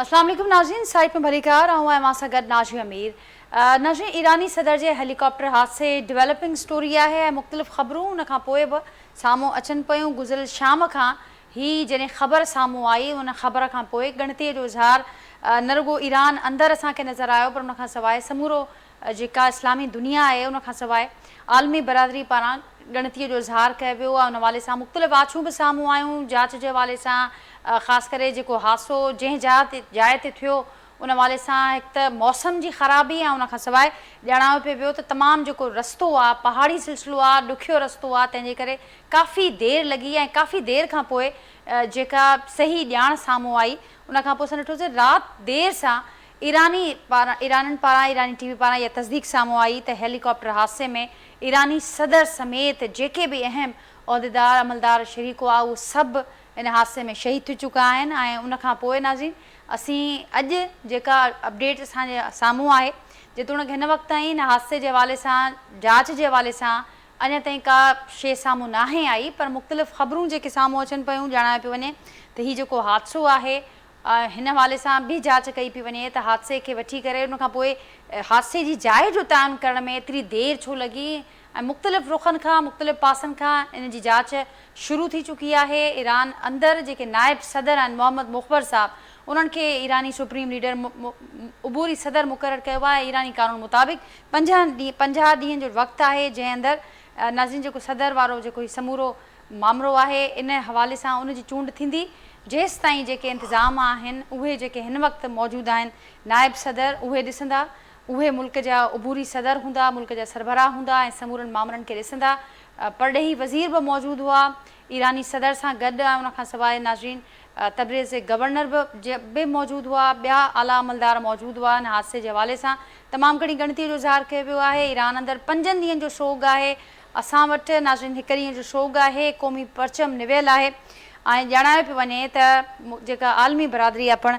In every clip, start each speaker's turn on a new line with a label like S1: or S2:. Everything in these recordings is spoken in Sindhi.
S1: اسلام عليڪم ناظرين سائيٽ ۾ ڀليڪار آئون آهيان اوهان سان گڏ ناجي امير ناظرين ايراني صدر جي هيليڪاپٽر حادثي ڊيولپنگ اسٽوري آهي ۽ مختلف خبرون ان کان پوء به سامهون اچن پيون گذريل شام کان هي جڏهن خبر سامهون آئي ان خبر کان پوء ڳڻتي جو اظهار نه رڳو ايران اندر اسان کي نظر آيو پر ان کان سواء سمورو جيڪا اسلامي دنيا آهي ان کان سواء عالمي برادري پاران ڳڻتي جو اظهار ڪيو ويو آهي ان حوالي سان مختلف آڇون به سامهون آيون جاچ جي حوالي سان خاص ڪري جيڪو حادثو جنهن جاء تي جاء تي ٿيو ان حوالي سان هڪ ته موسم جي خرابي ۽ ان کان سواء ڄاڻايو پئي ويو ته تمام جيڪو رستو آهي پهاڙي سلسلو آهي ڏکيو رستو آهي تنهن جي ڪري ڪافي دير لڳي ۽ ڪافي دير کان پوء جيڪا صحيح ڄاڻ سامهون آئي ان کان پوء اسان ڏٺوسين رات دير سان ايراني پاران ايرانين پاران ايراني ٽي وي پاران اها تصديق سامهون آئي ته هيلي ڪاپٽر حادثي ۾ ايراني صدر سميت جيڪي به اهم عهديدار عملدار شريڪ هئا اهي سڀ ان حادثي ۾ شهيد ٿي چڪا آهن ۽ ان کان پوء ناظرين اسين اڄ جيڪا اپڊيٽ اسان جي سامهون آهي جيتوڻيڪ هن وقت تائين ان حادثي جي حوالي سان جاچ جي حوالي سان اڃا تائين ڪا شيء سامهون ناهي آئي پر مختلف خبرون جيڪي سامهون اچن پيون ڄاڻايو پيو وڃي ته هي جيڪو حادثو آهي هن حوالي سان به جاچ ڪئي پئي وڃي ته حادثي کي وٺي ڪري ان کان پوء حادثي جي جاء جو تعين ڪرڻ ۾ ايتري دير ڇو لڳي ۽ مختلف رخن کان مختلف پاسن کان ان جي جاچ شروع ٿي چڪي آهي ايران اندر جيڪي نائب صدر آهن محمد مخبر صاحب انهن کي ايراني سپريم ليڊر عبوري صدر مقرر ڪيو آهي ايراني قانون مطابق 50 ڏينهن جو وقت آهي جنهن اندر ناظرين جيڪو صدر وارو جيڪو هي سمورو مامرو آهي ان حوالي سان ان جي چونڊ ٿيندي جيستائين جيڪي انتظام آهن اهي جيڪي هن وقت موجود آهن نائب صدر اهي ڏسندا اهي ملڪ جا عبوري صدر هوندا ملڪ جا سربراهه هوندا ۽ سمورن مامرن کي ڏسندا پرڏيهي وزير به موجود هئا ايراني صدر سان گڏ ۽ ان کان سواء ناظرين تبريز جي گورنر به به موجود هئا ٻيا اعليٰ عملدار موجود هئا ان حادثي جي حوالي سان تمام گهڻي ڳڻتي جو اظهار ڪيو ويو آهي ايران اندر پنجن ڏينهن جو سوڳ آهي اسان وٽ ناظرين هڪ ڏينهن جو سوڳ آهي، قومي پرچم نويل آهي ۽ ڄاڻايو پيو وڃي ته جيڪا عالمي برادري آهي پڻ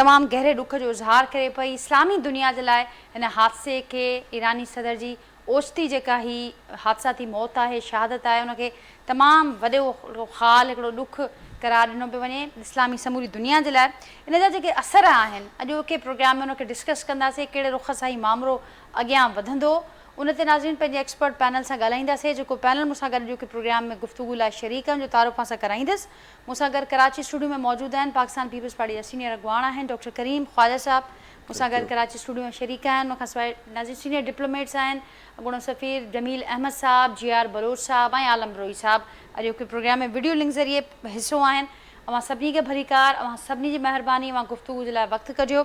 S1: تمام گهري ڏک جو اظهار ڪري پئي، اسلامي دنيا جي لاء هن حادثي کي ايراني صدر جي اوچتي جيڪا هي حادثاتي موت آهي، شهادت آهي ان کي تمام وڏو هڪڙو خال هڪڙو ڏک قرار ڏنو پيو وڃي اسلامي سموري دنيا جي لاء ان جا جيڪي اثر آهن اڄوڪي پروگرام ۾ ان کي ڊسڪس ڪنداسين ڪهڙي رخ سان هي مامرو اڳيان وڌندو. ان تي ناظرين پنهنجي ايڪسپرٽ پينل سان ڳالهائينداسين جيڪو پينل مون سان گڏ اڄوڪي پروگرام ۾ گفتگو لاء شريڪ آهي ان جو تعارف اوهان سان ڪرائيندس. مون سان گڏ ڪراچي اسٽوڊيو ۾ موجود آهن پاڪستان پيپلز پارٽي جا سينيئر اڳواڻ آهن ڊاڪٽر ڪريم خواجه صاحب مون سان گڏ ڪراچي اسٽوڊيو ۾ شريڪ آهن ان کان سواء ناظرين سينيئر ڊپلوميٽس آهن اڳوڻو سفير جميل احمد صاحب، جي آر بلوچ صاحب ۽ عالم بروهي صاحب اڄوڪي پروگرام ۾ وڊيو لنڪ ذريعي حصو آهن اوهان سڀني کي ڀليڪار اوهان سڀني جي مهرباني اوهان گفتگو جي لاء وقت ڪڍيو.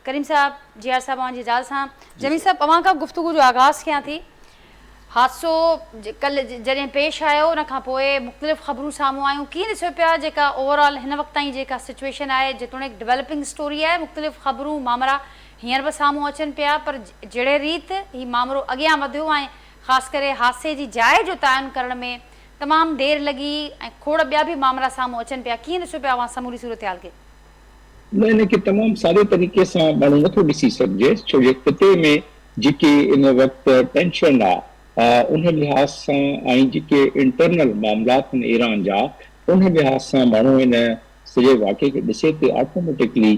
S1: ڪريم صاحب، جي آر صاحب اوهان جي اجازت سان جميل صاحب اوهان کان گفتگو جو آغاز ڪيان ٿي. حادثو ڪلهه جڏهن پيش آيو ان کان پوء مختلف خبرون سامهون آيون ڪيئن ڏسو پيا جيڪا اوور آل هن وقت تائين جيڪا سچويشن آهي جيتوڻيڪ ڊولپنگ اسٽوري آهي مختلف خبرون مامرا هينئر به سامهون اچن پيا پر جهڙي ريت هي مامرو اڳيان وڌيو ۽ خاص ڪري حادثي جي جاء جو تعين ڪرڻ ۾ تمام دير لڳي ۽ کوڙ ٻيا به مامرا سامهون اچن پيا ڪيئن ڏسو پيا اوهان سموري صورتحال کي؟
S2: نه ان کي تمام سادي طريقي سان ماڻهو نٿو ڏسي سگهجي ڇو جو خطي ۾ جيڪي ان وقت ٽينشن آ ان لحاظ سان ۽ جيڪي انٽرنل معاملات آهن ايران جا ان لحاظ سان ماڻهو ان سڄي واقعي کي ڏسي ته آٽوميٽڪلي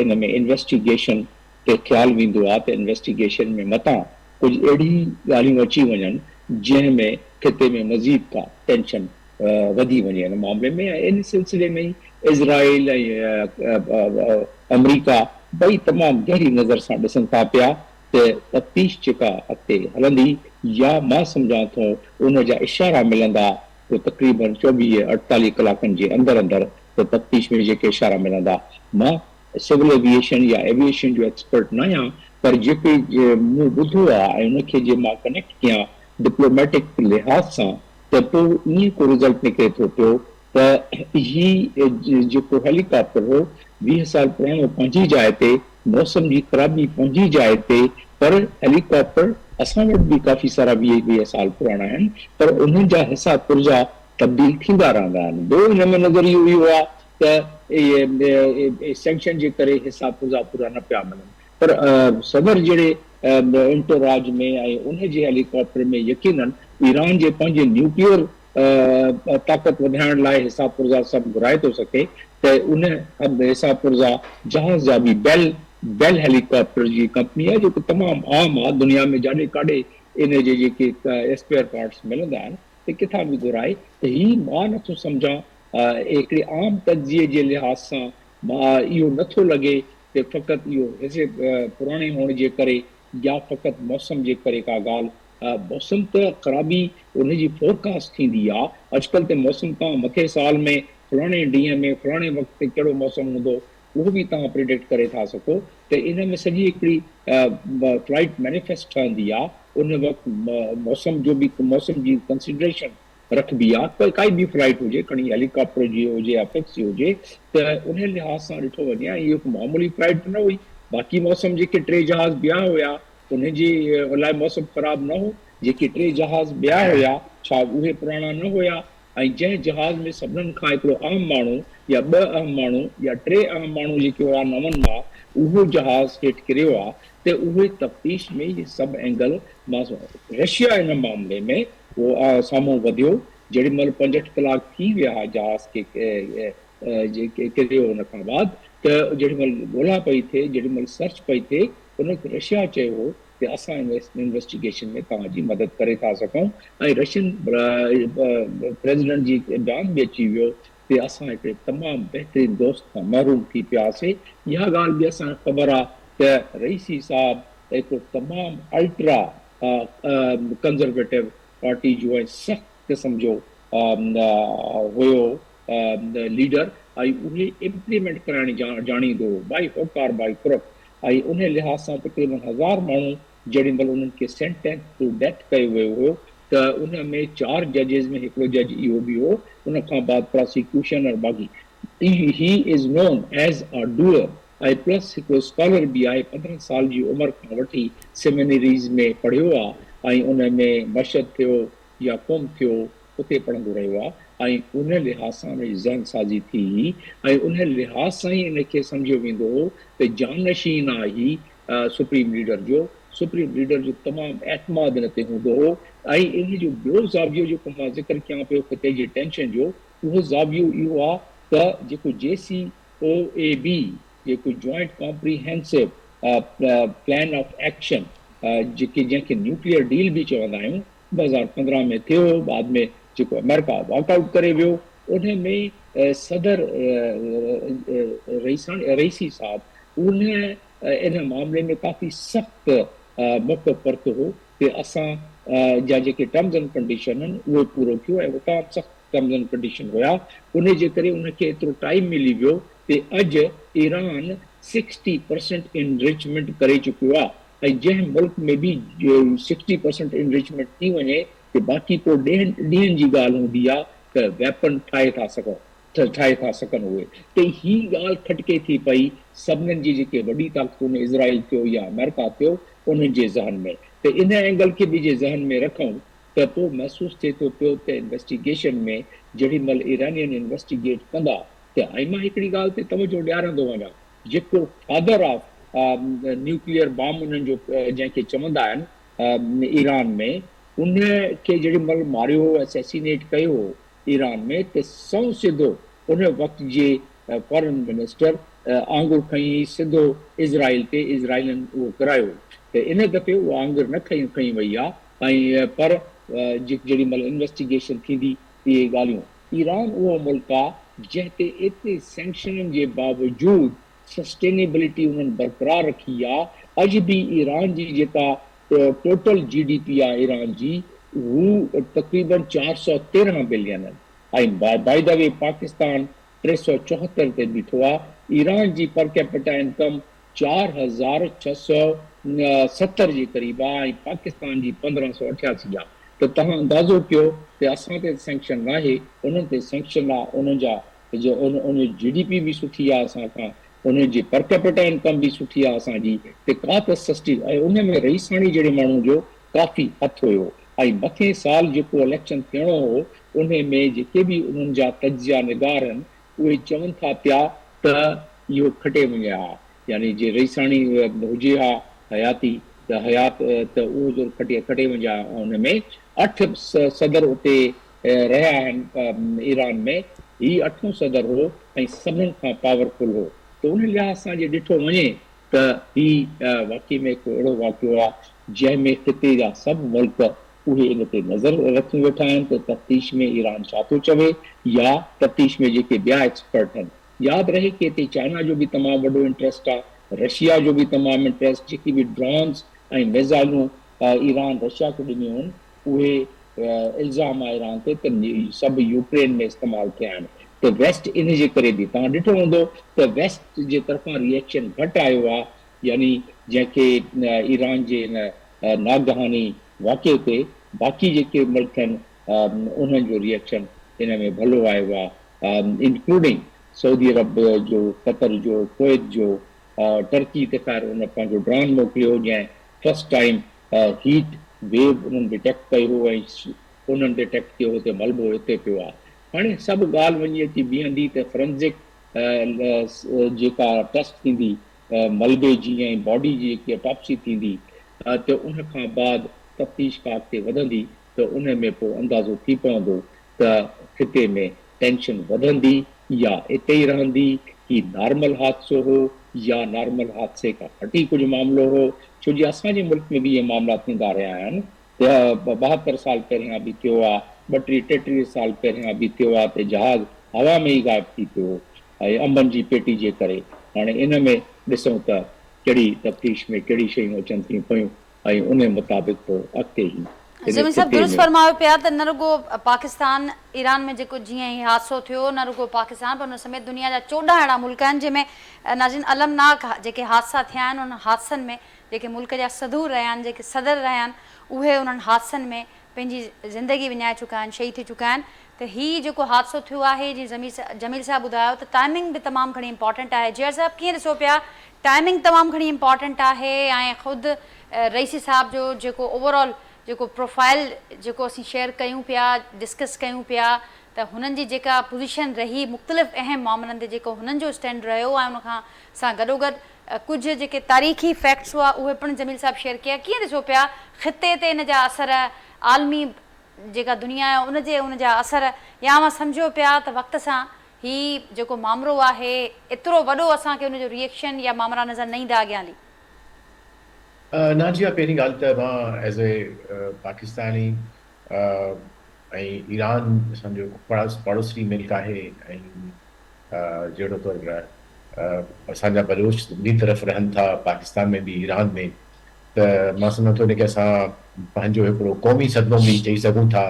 S2: ان ۾ انويسٽيگيشن تي خيال ويندو آ ته انويسٽيگيشن ۾ متان ڪجهه اهڙي ڳالهيون اچي وڃن جنهن ۾ خطي ۾ مزيد ڪا ٽينشن وڌي وڃي ان معاملي ۾ ۽ ان سلسلي ۾ ئي اسرائيل ۽ آمريڪا ٻئي تمام گهري نظر سان ڏسن ٿا پيا ته تفتيش جيڪا اڳتي هلندي يا مان سمجهان ٿو ان جا اشارا ملندا ته تقريبن 24 48 ڪلاڪن جي اندر اندر ته تفتيش ۾ جيڪي اشارا ملندا مان سول ايوي ايشن يا ايوي ايشن جو ايڪسپرٽ ناهيان پر جيڪي مون ٻڌو آهي ۽ ان کي جي مان ڪنيڪٽ ڪيان ڊپلوميٽڪ لحاظ سان ته پوء ائين ڪو رزلٽ نڪري ٿو پيو ته هي جيڪو هيلي ڪاپٽر هو 20 سال پراڻو پنهنجي جاء تي، موسم جي خرابي پنهنجي جاء تي پر هيلي ڪاپٽر اسان وٽ به ڪافي سارا 20 20 سال پراڻا آهن پر انهن جا حصا پرزا تبديل ٿيندا رهندا آهن. ٻيو ان ۾ نظريو اهو آهي ته اهي سينڪشن جي ڪري حصا پرزا پورا نه پيا ملن پر صدر جهڙي انٽوراج ۾ ۽ ان جي هيلي ڪاپٽر ۾ يقينن ايران جي پنهنجي نيوڪليئر طاقت وڌائڻ لاء حصا پرزا سڀ گهرائي ٿو سگهي ته ان حصا پرزا جهاز جا به بيل بيل هيليڪاپٽر جي ڪمپني آهي جيڪو تمام عام آهي دنيا ۾ جاڏي ڪاڏي ان جي جيڪي اسپيئر پارٽس ملندا آهن ته ڪٿان به گهرائي ته هي مان نٿو سمجهان هڪڙي عام تجزيي جي لحاظ سان مان اهو نٿو لڳي ته فقط اهو حصي پراڻي هئڻ جي ڪري يا فقط موسم جي ڪري ڪا ڳالهه موسم ته خرابي ان جي فورڪاسٽ ٿيندي آ اڄڪلهه ته موسم تان مٿي سال ۾ فلاڻي ڏينهن ۾ فلاڻي وقت تي ڪهڙو موسم هوندو اهو به توهان پريڊڪٽ ڪري ٿا سگهو ته ان ۾ سڄي هڪڙي فلائيٽ مينيفيسٽ ٺهندي آ ان وقت موسم جو به موسم جي ڪنسيڊريشن رکبي آ ڪائي به فلائيٽ هجي کڻي هيليڪاپٽر جي هجي يا فڪس جي هجي ته ان لحاظ سان ڏٺو وڃي ۽ اهو هڪ معمولي فلائيٽ ته نه هئي باقي موسم جيڪي ٽي جهاز ٻيا هيا انهن جي لاء موسم خراب نه هو جيڪي ٽي جهاز ٻيا هيا ڇا اهي پراڻا نه هيا ۽ جنهن جهاز ۾ سڀنن کان هڪڙو اهم ماڻهو يا ٻه اهم ماڻهو يا ٽي اهم ماڻهو جيڪي هيا نون مان اهو جهاز هيٺ ڪريو آ ته اهي تفتيش ۾ اهي سڀ اينگل مان رشيا ان معاملي ۾ اهو سامهون وڌيو جيڏي مهل 65 ڪلاڪ ٿي ويا ها جهاز کي ڪريو ان کان بعد ته جيڏي مهل ڳولا پئي ٿئي جيڏي مهل سرچ پئي ٿئي ان وقت رشيا چيو هو ته اسان ان انويسٽيگيشن ۾ توهان جي مدد ڪري ٿا سگهون ۽ رشين پريزيڊنٽ جي بيان به اچي ويو ته اسان هڪڙي تمام بهترين دوست کان محروم ٿي پياسي. اها ڳالهه به اسان کي خبر آهي ته رئيسي صاحب هڪڙو تمام الٽرا ڪنزرويٽو پارٽي جو ۽ سخت قسم جو هيو ليڊر ۽ اهي امپليمينٽ ڪرائڻ ڄاڻيندو هو بائي هوڪ آر بائي ڪرڪ ۽ انهي لحاظ سان تقريبن هزار ماڻهو جيڏي مهل انهن کي سينٽينس ٽو ڊيٿ ڪيو ويو هيو ته ان ۾ چار ججز ۾ هڪڙو جج اهو به هو ان کان بعد پراسيڪيوشن ۽ باقي he is known as a doer ۽ plus هڪڙو اسڪالر به آهي 15 سال جي عمر کان وٺي سيمينريز ۾ پڙهيو آ ۽ ان ۾ مشهد ٿيو يا قم ٿيو اتي پڙهندو رهيو آ ۽ ان لحاظ سان ان جي ذهن سازي ٿي هئي ۽ ان لحاظ سان ئي ان کي سمجهيو ويندو هو ته جانشين آ هي سپريم ليڊر جو، سپريم ليڊر جو تمام اعتماد ان تي هوندو هو ۽ ان جو ٻيو زاويو جيڪو مان ذڪر ڪيان پيو خطي جي ٽينشن جو اهو زاويو اهو آ ته جيڪو جي سي او اي بي جيڪو joint comprehensive plan of action جيڪي جنهن کي نيوڪليئر ڊيل به چوندا آهيون 2015 ۾ ٿيو هو بعد ۾ جيڪو آمريڪا واڪ آئوٽ ڪري ويو ان ۾ صدر رئيسي صاحب ان ان معاملي ۾ ڪافي سخت موقف ورتو هو ته اسان جا جيڪي ٽرمز اينڊ ڪنڊيشن آهن اهي پورو ڪيو ۽ تمام سخت ٽرمز اينڊ ڪنڊيشن هيا ان جي ڪري ان کي ايترو ٽائيم ملي ويو ته اڄ ايران 60 پرسنٽ انرچمينٽ ڪري چڪيو آهي ۽ جنهن ملڪ ۾ به 60 پرسنٽ انرچمينٽ ٿي وڃي ته باقي پوء ڏينهن جي ڳالهه هوندي آ ته ويپن ٺاهي ٿا سگهون ٺاهي ٿا سگهن اهي ته هي ڳالهه کٽڪي ٿي پئي سڀنن جي جيڪي وڏي طاقتون اسرائيل ٿيو يا آمريڪا ٿيو انهن جي ذهن ۾ ته ان اينگل کي به جي ذهن ۾ رکون ته پوء محسوس ٿئي ٿو پيو ته انويسٽيگيشن ۾ جهڙي مهل ايرانين انويسٽيگيٽ ڪندا ته ۽ مان هڪڙي ڳالهه تي توجهه ڏيارندو وڃان جيڪو فادر آف نيوڪليئر بام انهن جو جنهن کي چوندا آهن ايران ۾ ان کي جهڙي مهل ماريو هو اسيسينيٽ ڪيو هو ايران ۾ ته سنئون سڌو ان وقت جي فارن منسٽر آڱر کنئي سڌو اسرائيل تي اسرائيلن اهو ڪرايو ته ان دفعي اها آڱر نه کنئي کنئي وئي آهي ۽ پر جهڙي مهل انويسٽيگيشن ٿيندي اهي ڳالهيون ايران اهو ملڪ آ جنهن تي ايتري سينڪشنن جي باوجود سسٽينيبلٽي انهن برقرار رکي آ، اڄ به ايران جي جيڪا ٽوٽل جي ڊي پي آ ايران جي هو تقريبن 413 billion ۽ by the way Pakistan 374 تي بيٺو آ، ايران جي پر ڪيپيٽا انڪم 4670 جي قريب آ ۽ پاڪستان جي 1588 آ ته توهان اندازو ڪيو ته اسان تي ته سينڪشن ناهي انهن تي سينڪشن آ انهن جا انهن جي جي ڊي پي به سٺي آ اسان کان انهن جي پر ڪيپيٽا انڪم به سٺي آ اسان جي ته ڪا ته سسٽي ۽ ان ۾ رئيساڻي جهڙي ماڻهو جو ڪافي هٿ هيو ۽ مٿين سال جيڪو اليڪشن ٿيڻو هو انهي ۾ جيڪي به انهن جا تجزيه نگار آهن اهي چون ٿا پيا ته اهو کٽي وڃي ها يعني جي رئيساڻي هجي ها حياتي ته حيات ته اهو زور کٽي کٽي وڃي ها ان ۾ اٺ صدر اتي رهيا آهن ايران ۾ هي اٺون صدر هو ۽ سڀن کان پاورفل هو ته ان لحاظ سان جي ڏٺو وڃي ته هي واقعي ۾ هڪ اهڙو واقعو آهي جنهن ۾ خطي جا سڀ ملڪ اهي ان تي نظر رکيون ويٺا آهن ته تفتيش ۾ ايران ڇا ٿو چوي يا تفتيش ۾ جيڪي ٻيا ايڪسپرٽ آهن. ياد رهي ڪي هتي چائنا جو به تمام وڏو انٽريسٽ آهي، رشيا جو به تمام انٽريسٽ، جيڪي به ڊرونز ۽ ميزائلون ايران رشيا کي ڏنيون آهن اهي الزام آهي ايران تي ته سڀ يوڪرين ۾ استعمال ٿيا آهن ته ويسٽ ان جي ڪري به توهان ڏٺو هوندو ته ويسٽ جي طرفان ري ايڪشن گهٽ آيو آهي يعني جنهن کي ايران جي ان ناگهاني واقعي تي باقي جيڪي ملڪ آهن انهن جو ري ايڪشن ان ۾ ڀلو آيو آهي انڪلوڊنگ سعودي عرب جو قطر جو ڪويت جو ٽرڪي ته خير ان پنهنجو ڊرون موڪليو جنهن فرسٽ ٽائيم هيٽ ويو انهن ڊٽيڪٽ ڪيو هو ۽ انهن ڊٽيڪٽ ڪيو هو ته ملبو هتي پيو آهي. هاڻي سڀ ڳالهه وڃي اچي بيهندي ته فرنزڪ جيڪا ٽيسٽ ٿيندي ملبي جي ۽ باڊي جي جيڪي اٽاپسي ٿيندي ته ان کان بعد تفتيش کا اڳتي وڌندي ته ان ۾ پوء اندازو ٿي پوندو ته خطي ۾ ٽينشن وڌندي يا اتي ئي رهندي، هي نارمل حادثو هو يا نارمل حادثي کان هٽي ڪجهه معاملو هو، ڇو جي اسان جي ملڪ ۾ به اهي معاملا ٿيندا رهيا آهن ته 72 سال پهريان به ٿيو آ، ٻٽيهه ٽيٽيهه سال پهريان به ٿيو آ ته جهاز هوا ۾ ئي غائب ٿي پيو هو ۽ انبن جي پيٽي جي ڪري. هاڻي ان ۾ ڏسون ته ڪهڙي تفتيش ۾ ڪهڙي شيون اچن ٿيون پيون. ۽ انهي مطابق پوء اڳتي هي هن
S1: زمين صاحب
S2: خطي
S1: درست
S2: ۾.
S1: فرمايو پيا ته نه رڳو پاڪستان ايران ۾ جيڪو جيئن هي حادثو ٿيو نه رڳو پاڪستان پر ان سميت دنيا جا 14 اهڙا ملڪ آهن جنهن ۾ ناظرين المناڪ جيڪي حادثا ٿيا آهن انهن حادثن ۾ جيڪي ملڪ جا صدور رهيا آهن جيڪي صدر رهيا آهن اهي انهن حادثن ۾ پنهنجي زندگي وڃائي چڪا آهن شهيد ٿي چڪا آهن ته هي جيڪو حادثو ٿيو آهي جيئن جميل صاحب ٻڌايو ته ٽائمنگ به تمام گهڻي امپارٽنٽ آهي جيئر صاحب ڪيئن ڏسو پيا ٽائمنگ تمام گهڻي امپارٽنٽ آهي ۽ خود رئيسي صاحب جو جيڪو اوور آل جيڪو پروفائل جيڪو اسين شيئر ڪيون پيا ڊسڪس ڪيون پيا ته هنن جي جيڪا پوزيشن رهي مختلف اهم معاملن تي جيڪو هنن جو اسٽينڊ رهيو ۽ ان کان سان گڏوگڏ ڪجهه جيڪي تاريخي فيڪٽس هئا اهي پڻ جميل صاحب شيئر ڪيا ڪيئن ڏسو پيا خطي تي ان جا اثر عالمي جيڪا دنيا آهي ان جي ان جا اثر يا اوهان سمجهو پيا ته وقت سان هي جيڪو مامرو آهي ايترو وڏو اسان کي ان جو ري ايڪشن يا مامرا نظر نه ايندا اڳيان هلي.
S3: ناجيه پهرين ڳالهه ته مان ايز اي پاڪستاني ۽ ايران اسان جو پاڙوسري ملڪ آهي ۽ جهڙو طور اسان جا بلوچ ٻنهي طرف رهن ٿا پاڪستان ۾ به ايران ۾ ته مان سمجهان ٿو ان کي اسان پنهنجو هڪڙو قومي صدمو به چئي سگهون ٿا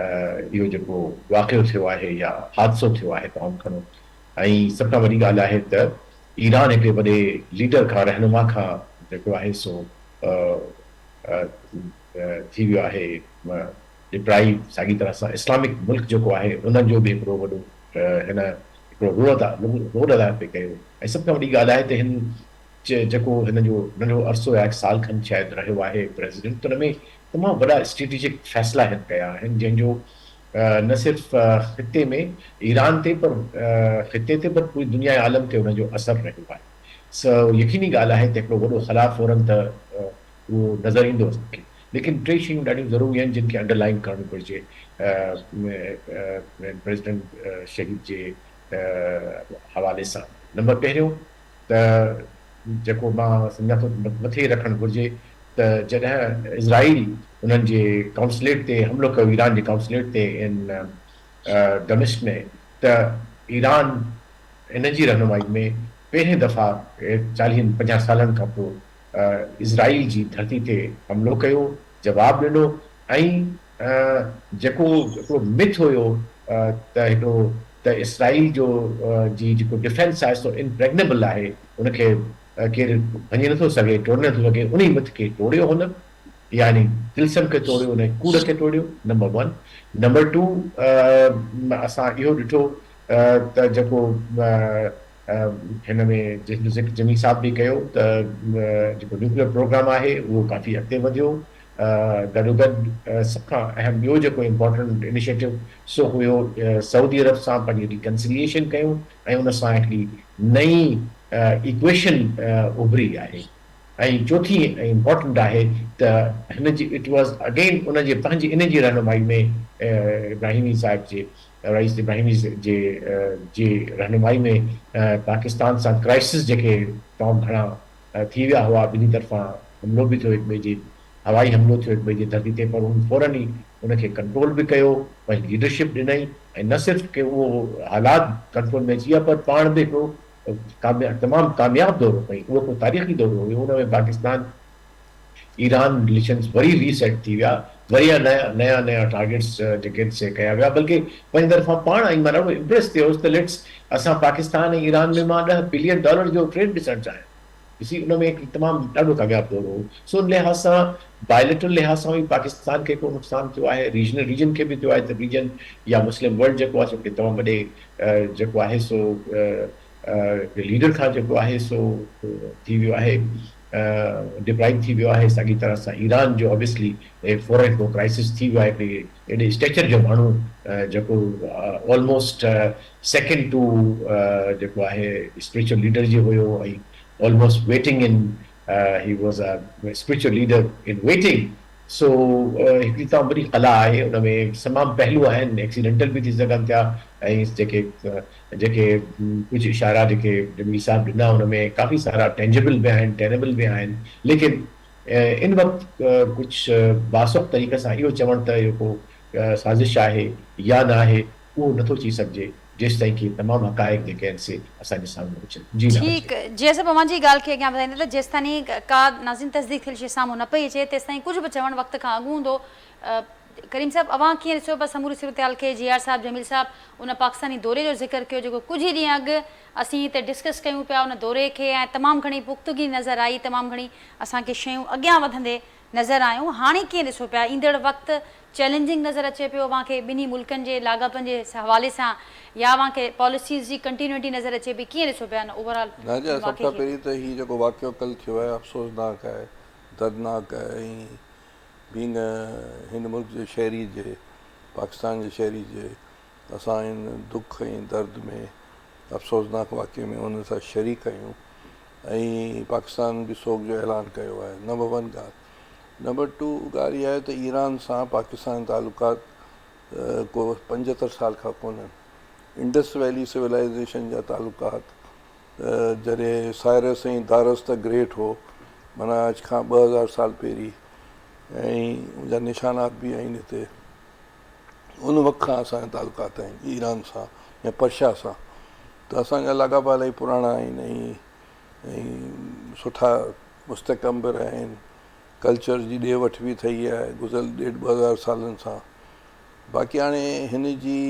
S3: اهو جيڪو واقعو ٿيو آهي يا حادثو ٿيو آهي تمام گهڻو ۽ سڀ کان وڏي ڳالهه آهي ته ايران هڪڙي وڏي ليڊر کان رهنما کان جيڪو آهي سو ٿي ويو آهي ڊپرائيو ساڳي طرح سان اسلامڪ ملڪ جيڪو آهي ان جو به هڪڙو وڏو هن هڪڙو رول ادا رول ادا پئي ڪيو ۽ سڀ کان وڏي ڳالهه آهي ته هن جيڪو هن جو ننڍو عرصو يا هڪ سال کن شايد رهيو آهي پريزيڊنٽ ته ان ۾ تمام وڏا اسٽريٽجڪ فيصلا هن ڪيا آهن جنهن جو نه صرف خطي ۾ ايران تي پر خطي تي پر پوري دنيا عالم تي ان جو اثر رهيو آهي سو يقيني ڳالهه آهي ته هڪڙو وڏو خلا فورن ته اهو نظر ايندو اسان کي ليڪن ٽي شيون ڏاڍيون ضروري آهن جن کي انڊر لائن ڪرڻ گهرجي پريزيڊنٽ شهيد جي حوالي سان نمبر پهريون ته جيڪو مان سمجهان ٿو ته مٿي رکڻ گهرجي ته جڏهن اسرائيل انهن جي ڪائونسليٽ تي حملو ڪيو ايران جي ڪائونسليٽ تي ان دمشق ۾ ته ايران ان جي رهنمائي ۾ پهرين دفعا چاليهن پنجاهه سالن کان پوء اسرائيل جي ڌرتي تي حملو ڪيو جواب ڏنو ۽ جيڪو هڪڙو مٿ هيو ته هڪڙو ته اسرائيل جو جي جيڪو ڊفينس آهي سو امپريگنيبل آهي ان کي ڪير ڀڃي نٿو سگهي ٽوڙي نٿو سگهي انهي مٿ کي ٽوڙيو هن يعني طلسم کي ٽوڙيو انهي ڪوڙ کي ٽوڙيو نمبر ون نمبر ٽو اسان اهو ڏٺو ته جيڪو هن ۾ جنهن جو ذڪر جميل صاحب به ڪيو ته جيڪو نيوڪليئر پروگرام آهي اهو ڪافي اڳتي وڌيو گڏوگڏ سڀ کان اهم ٻيو جيڪو امپارٽنٽ انيشيٽو سو هيو سعودي عرب سان پنهنجي ريڪنسليئيشن ڪيون ۽ ان سان هڪڙي نئين ايڪويشن اڀري آهي. ۽ چوٿين ۽ امپارٽنٽ آهي ته هن جي it was again ان جي پنهنجي ان جي رهنمائي ۾ ابراهيمي صاحب جي رئيس ابراهيمي جي جي رهنمائي ۾ پاڪستان سان ڪرائسس جيڪي تمام گهڻا ٿي ويا هئا ٻنهي طرفان حملو به ٿيو هڪ ٻئي جي هوائي حملو ٿيو هڪ ٻئي جي ڌرتي تي پر هن فورن ئي ان کي ڪنٽرول به ڪيو پنهنجي ليڊرشپ ڏنائين ۽ نه صرف ڪي اهو حالات ڪنٽرول ۾ اچي ويا پر پاڻ به هڪڙو ڪامياب تمام ڪامياب دورو ڪيائين اهو هڪڙو تاريخي دورو هيو ان ۾ پاڪستان ايران رليشنز وري ري سيٽ ٿي ويا وري نيا نيا نيا ٽارگيٽس جيڪي آهن سي ڪيا ويا بلڪه پنهنجي طرفان پاڻ ۽ مان ڏاڍو امپريس ٿيو هوس ته ليٽس اسان پاڪستان ۽ ايران ۾ مان ڏهه بلين ڊالر جو ٽريڊ ڏسڻ چاهيان ڏسي ان ۾ هڪ تمام ڏاڍو ڪامياب دورو هو سو ان لحاظ سان بائليٽرل لحاظ سان به پاڪستان کي ڪو نقصان ٿيو آهي ريجنل ريجن کي به ٿيو آهي ته ريجن يا مسلم ورلڊ جيڪو آهي سو هڪڙي تمام وڏي جيڪو آهي سو ليڊر کان جيڪو آهي سو ٿي ويو آهي ڊپرائيو ٿي ويو آهي ساڳي طرح سان ايران جو اوبويسلي فورن هڪڙو ڪرائسس ٿي ويو آهي هڪڙي ايڏي اسٽيچر جو ماڻهو جيڪو آلموسٽ سيڪنڊ ٽو جيڪو آهي اسپريچوئل ليڊر جي هيو ۽ almost waiting in he was a spiritual leader in waiting so هڪڙي تمام وڏي خلا آهي ان ۾ تمام پهلو آهن ايڪسيڊنٽل به ٿي سگهن ٿيا ۽ جيڪي جيڪي ڪجهه اشارا جيڪي جميل صاحب ڏنا ان ۾ ڪافي سارا ٽينجبل به آهن ٽينبل به آهن ليڪن ان وقت ڪجهه باثوق طريقي سان اهو چوڻ ته اهو ڪو سازش آهي يا نه آهي اهو نٿو چئي سگهجي جيستائين ڪي تمام حقائق جيڪي آهن سي اسان جي سامهون اچن. جي نه
S1: ٺيڪ
S3: اچي.
S1: جي صاحب اوهان جي ڳالهه کي اڳيان وڌائيندي ته جيستائين ڪا ناظرين تصديق ٿيل شيء سامهون نه پئي اچي تيستائين ڪجهه به چوڻ وقت کان اڳ هوندو. ڪريم صاحب اوهان ڪيئن ڏسو پيا سموري صورتحال کي جي آر صاحب جميل صاحب ان پاڪستاني دوري جو ذڪر ڪيو جيڪو ڪجهه ئي ڏينهن اڳ اسين هتي ڊسڪس ڪيون پيا ان دوري کي ۽ تمام گهڻي پختگي نظر آئي تمام گهڻي اسان کي شيون اڳيان وڌندي نظر آيون هاڻي ڪيئن ڏسو پيا ايندڙ وقت چئلينجنگ نظر اچي پيو اوهان کي ٻنهي ملڪن جي لاڳاپن جي حوالي سان يا اوهان کي پاليسيز جي ڪنٽينيوٽي نظر اچي پئي ڪيئن ڏسو پيا ان اوور آل
S4: ناجا
S1: ان
S4: سڀ
S1: واقعي
S4: کان
S1: کي.
S4: پهرين ته هي جيڪو واقعو ڪلهه ٿيو آهي افسوسناڪ آهي دردناڪ آهي ۽ بينگ هن ملڪ جي شهري جي پاڪستان جي شهري جي اسان هن دک ۽ درد ۾ افسوسناڪ واقعي ۾ انهن سان شريڪ آهيون ۽ پاڪستان به سوڳ جو اعلان ڪيو آهي نمبر ون ڳالهه نمبر ٽو ڳالهه اها آهي ته ايران سان پاڪستان جا تعلقات ڪو پنجهتر سال کان ڪونهن انڊس ويلي سولائزيشن جا تعلقات جڏهن سائرس ۽ دارس ته گريٽ هو معنيٰ اڄ کان 2000 سال پهرين ۽ ان جا نشانات به آهن هتي ان وقت کان اسان جا تعلقات آهن ايران سان يا پرشيا سان ته اسان جا لاڳاپا الاهي پراڻا آهن ۽ ۽ سٺا مستحڪم به رهيا آهن ڪلچر جي ڏي وٺ به ٿي آهي گذريل ڏيڍ 2000 سالن سان باقي هاڻي هن جي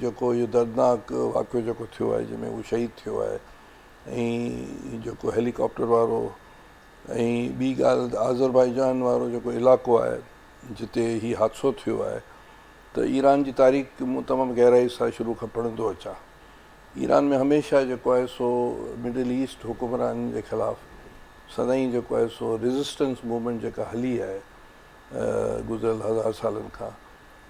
S4: جيڪو اهو دردناڪ واقعو جيڪو ٿيو آهي جنهن ۾ هو شهيد ٿيو آهي ۽ جيڪو هيليڪاپٽر وارو ۽ ٻي ڳالهه ته آذربائيجان وارو جيڪو علائقو آهي جتي هي حادثو ٿيو آهي ته ايران جي تاريخ مون تمام گهرائي سان شروع کان پڙهندو اچان ايران ۾ هميشه جيڪو آهي سو مڊل ايسٽ حڪمرانن جي خلاف سدائين جيڪو آهي سو ريزسٽنس موومينٽ جيڪا هلي آهي گذريل هزار سالن کان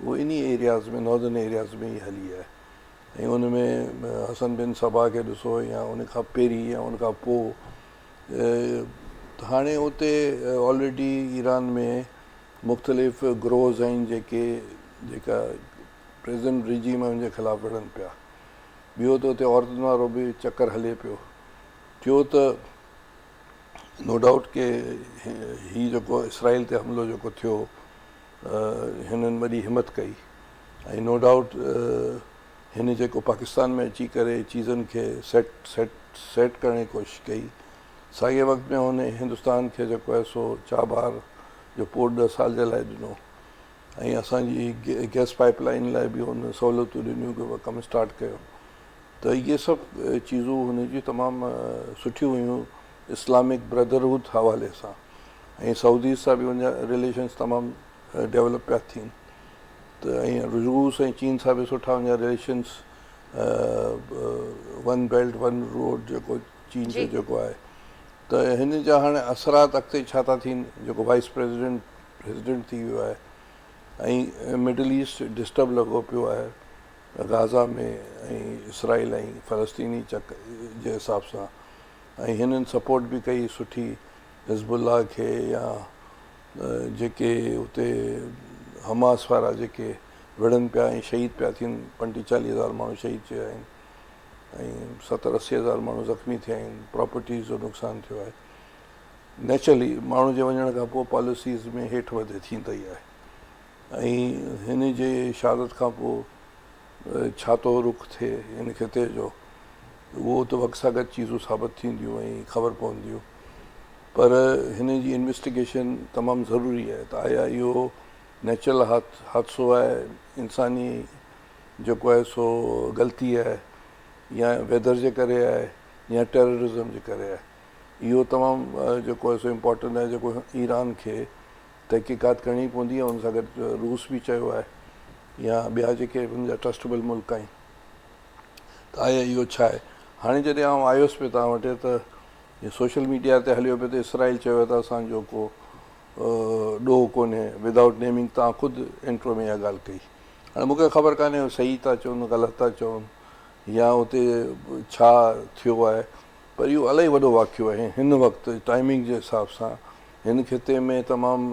S4: اهو انهي ايرياز ۾ ناردرن ايرياز ۾ ئي هلي آهي ۽ ان ۾ حسن بن صباح کي ڏسو يا ان کان پهرين يا ان کان پوء ته هاڻي اتي آلريڊي ايران ۾ مختلف گروهز آهن جيڪي جيڪا پريزنٽ رجيم آهي ان جي خلاف وڙهن پيا ٻيو ته اتي عورتن وارو به چڪر هلي پيو ٽيو ته نو ڊائوٽ ڪي هي جيڪو اسرائيل تي حملو جيڪو ٿيو هنن وڏي همت ڪئي ۽ نو ڊائوٽ هن جيڪو پاڪستان ۾ اچي ڪري چيزن کي سيٽ سيٽ سيٽ ڪرڻ جي ڪوشش ڪئي ساڳي وقت ۾ هن هندستان کي جيڪو آهي سو چابهار جو پورٽ 10 سال جي لاء ڏنو ۽ اسان جي گئس پائپ لائن لاء به هن سهولتون ڏنيون ڪي ڪم اسٽارٽ ڪيو ته اهي سڀ چيزون هن جون تمام سٺيون هيون اسلامڪ برادرهوڊ حوالي سان ۽ سعودي سان به هن جا رليشنس تمام ڊيولپ پيا ٿين ته ۽ روس ۽ چين سان به سٺا هن جا relations one belt one road جيڪو چين جو جيڪو آهي ته هن جا هاڻي اثرات اڳتي ڇا ٿا ٿين جيڪو وائس پريزيڊنٽ پريزيڊنٽ ٿي ويو آهي ۽ مڊل ايسٽ ڊسٽرب لڳو پيو آهي غازا ۾ ۽ اسرائيل ۽ فلسطيني چڪ جي حساب سان ۽ هنن سپورٽ به ڪئي سٺي حزب الله کي يا جيڪي اتي حماس وارا جيڪي وڙهن پيا ۽ شهيد پيا ٿين، پنٽيهه چاليهه هزار ماڻهو شهيد ٿيا آهن ۽ ستر اسي هزار ماڻهو زخمي ٿيا آهن، پراپرٽيز جو نقصان ٿيو آهي. نيچرلي ماڻهو جي وڃڻ کان پوء پاليسيز ۾ هيٺ مٿي ٿيندا ئي آهي ۽ هن جي شهادت کان پوء ڇا ٿو رخ ٿئي هن خطي جو اهو ته وقت سان گڏ چيزون ثابت ٿينديون ۽ خبر پونديون پر هن جي انويسٽيگيشن تمام ضروري آهي ته آيا اهو نيچرل حادثو آهي انساني جيڪو آهي سو غلطي آهي يا ويدر جي ڪري آهي يا ٽيررزم جي ڪري آهي اهو تمام جيڪو آهي سو امپورٽنٽ آهي جيڪو ايران کي تحقيقات ڪرڻي پوندي ۽ ان سان گڏ روس به چيو آهي يا ٻيا جيڪي ان جا ٽرسٽبل ملڪ آهن ته آيا اهو ڇا آهي هاڻي جڏهن آئون آيس پئي توهان وٽ ته سوشل ميڊيا تي هليو پئي ته اسرائيل چيو ته اسان جو ڪو ڏوهه ڪونهي ودائوٽ نيمنگ توهان خود انٽرو ۾ اها ڳالهه ڪئي هاڻي مونکي خبر ڪانهي صحيح ٿا چون غلط ٿا چون يا اتي ڇا ٿيو آهي پر اهو الاهي وڏو واقعو آهي هن وقت ٽائمنگ جي حساب سان هن خطي ۾ تمام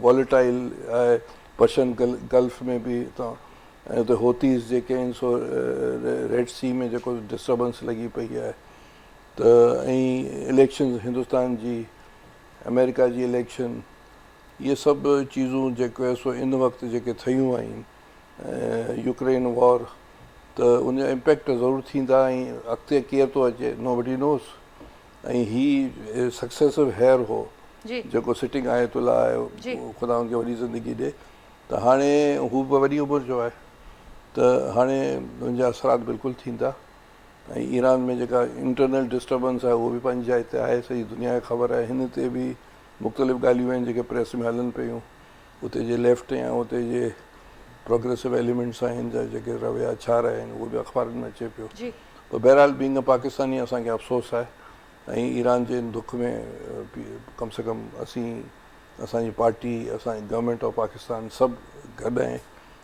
S4: واليٽائل آهي پرشن گلف ۾ به ۽ اتي هوتيز جيڪي آهن سو ريڊ سي ۾ جيڪو ڊسٽربنس لڳي پئي آهي ته ۽ اليڪشنز هندستان جي آمريڪا جي اليڪشن اهي سڀ چيزون جيڪو آهي سو ان وقت جيڪي ٿيون آهن يوڪرين وار ته ان جا امپيڪٽ ضرور ٿيندا ۽ اڳتي ڪير ٿو اچي نو بڊي نوز ۽ هي سڪسيسو هيئر هو جيڪو سٽنگ آيت الله آهي خدا ان کي وڏي زندگي ڏي ته هاڻي هو به وڏي عمر جو آهي ته هاڻي ان جا اثرات بلڪل ٿيندا ۽ ايران ۾ جيڪا انٽرنل ڊسٽربنس آهي اهو به پنهنجي جاء تي آهي سڄي دنيا کي خبر آهي هن تي به مختلف ڳالهيون آهن جيڪي پريس ۾ هلن پيون اتي جي ليفٽ يا اتي جي پروگريسو ايليمينٽس آهن جا جيڪي رويا ڇا رهيا آهن اهو به اخبارن ۾ اچي پيو پر بهرحال بينگ ا پاڪستاني اسان کي افسوس آهي ۽ ايران جي ان دک ۾ ڪم سي ڪم اسين اسان جي پارٽي اسان جي گورنمينٽ آف پاڪستان سڀ گڏ آهن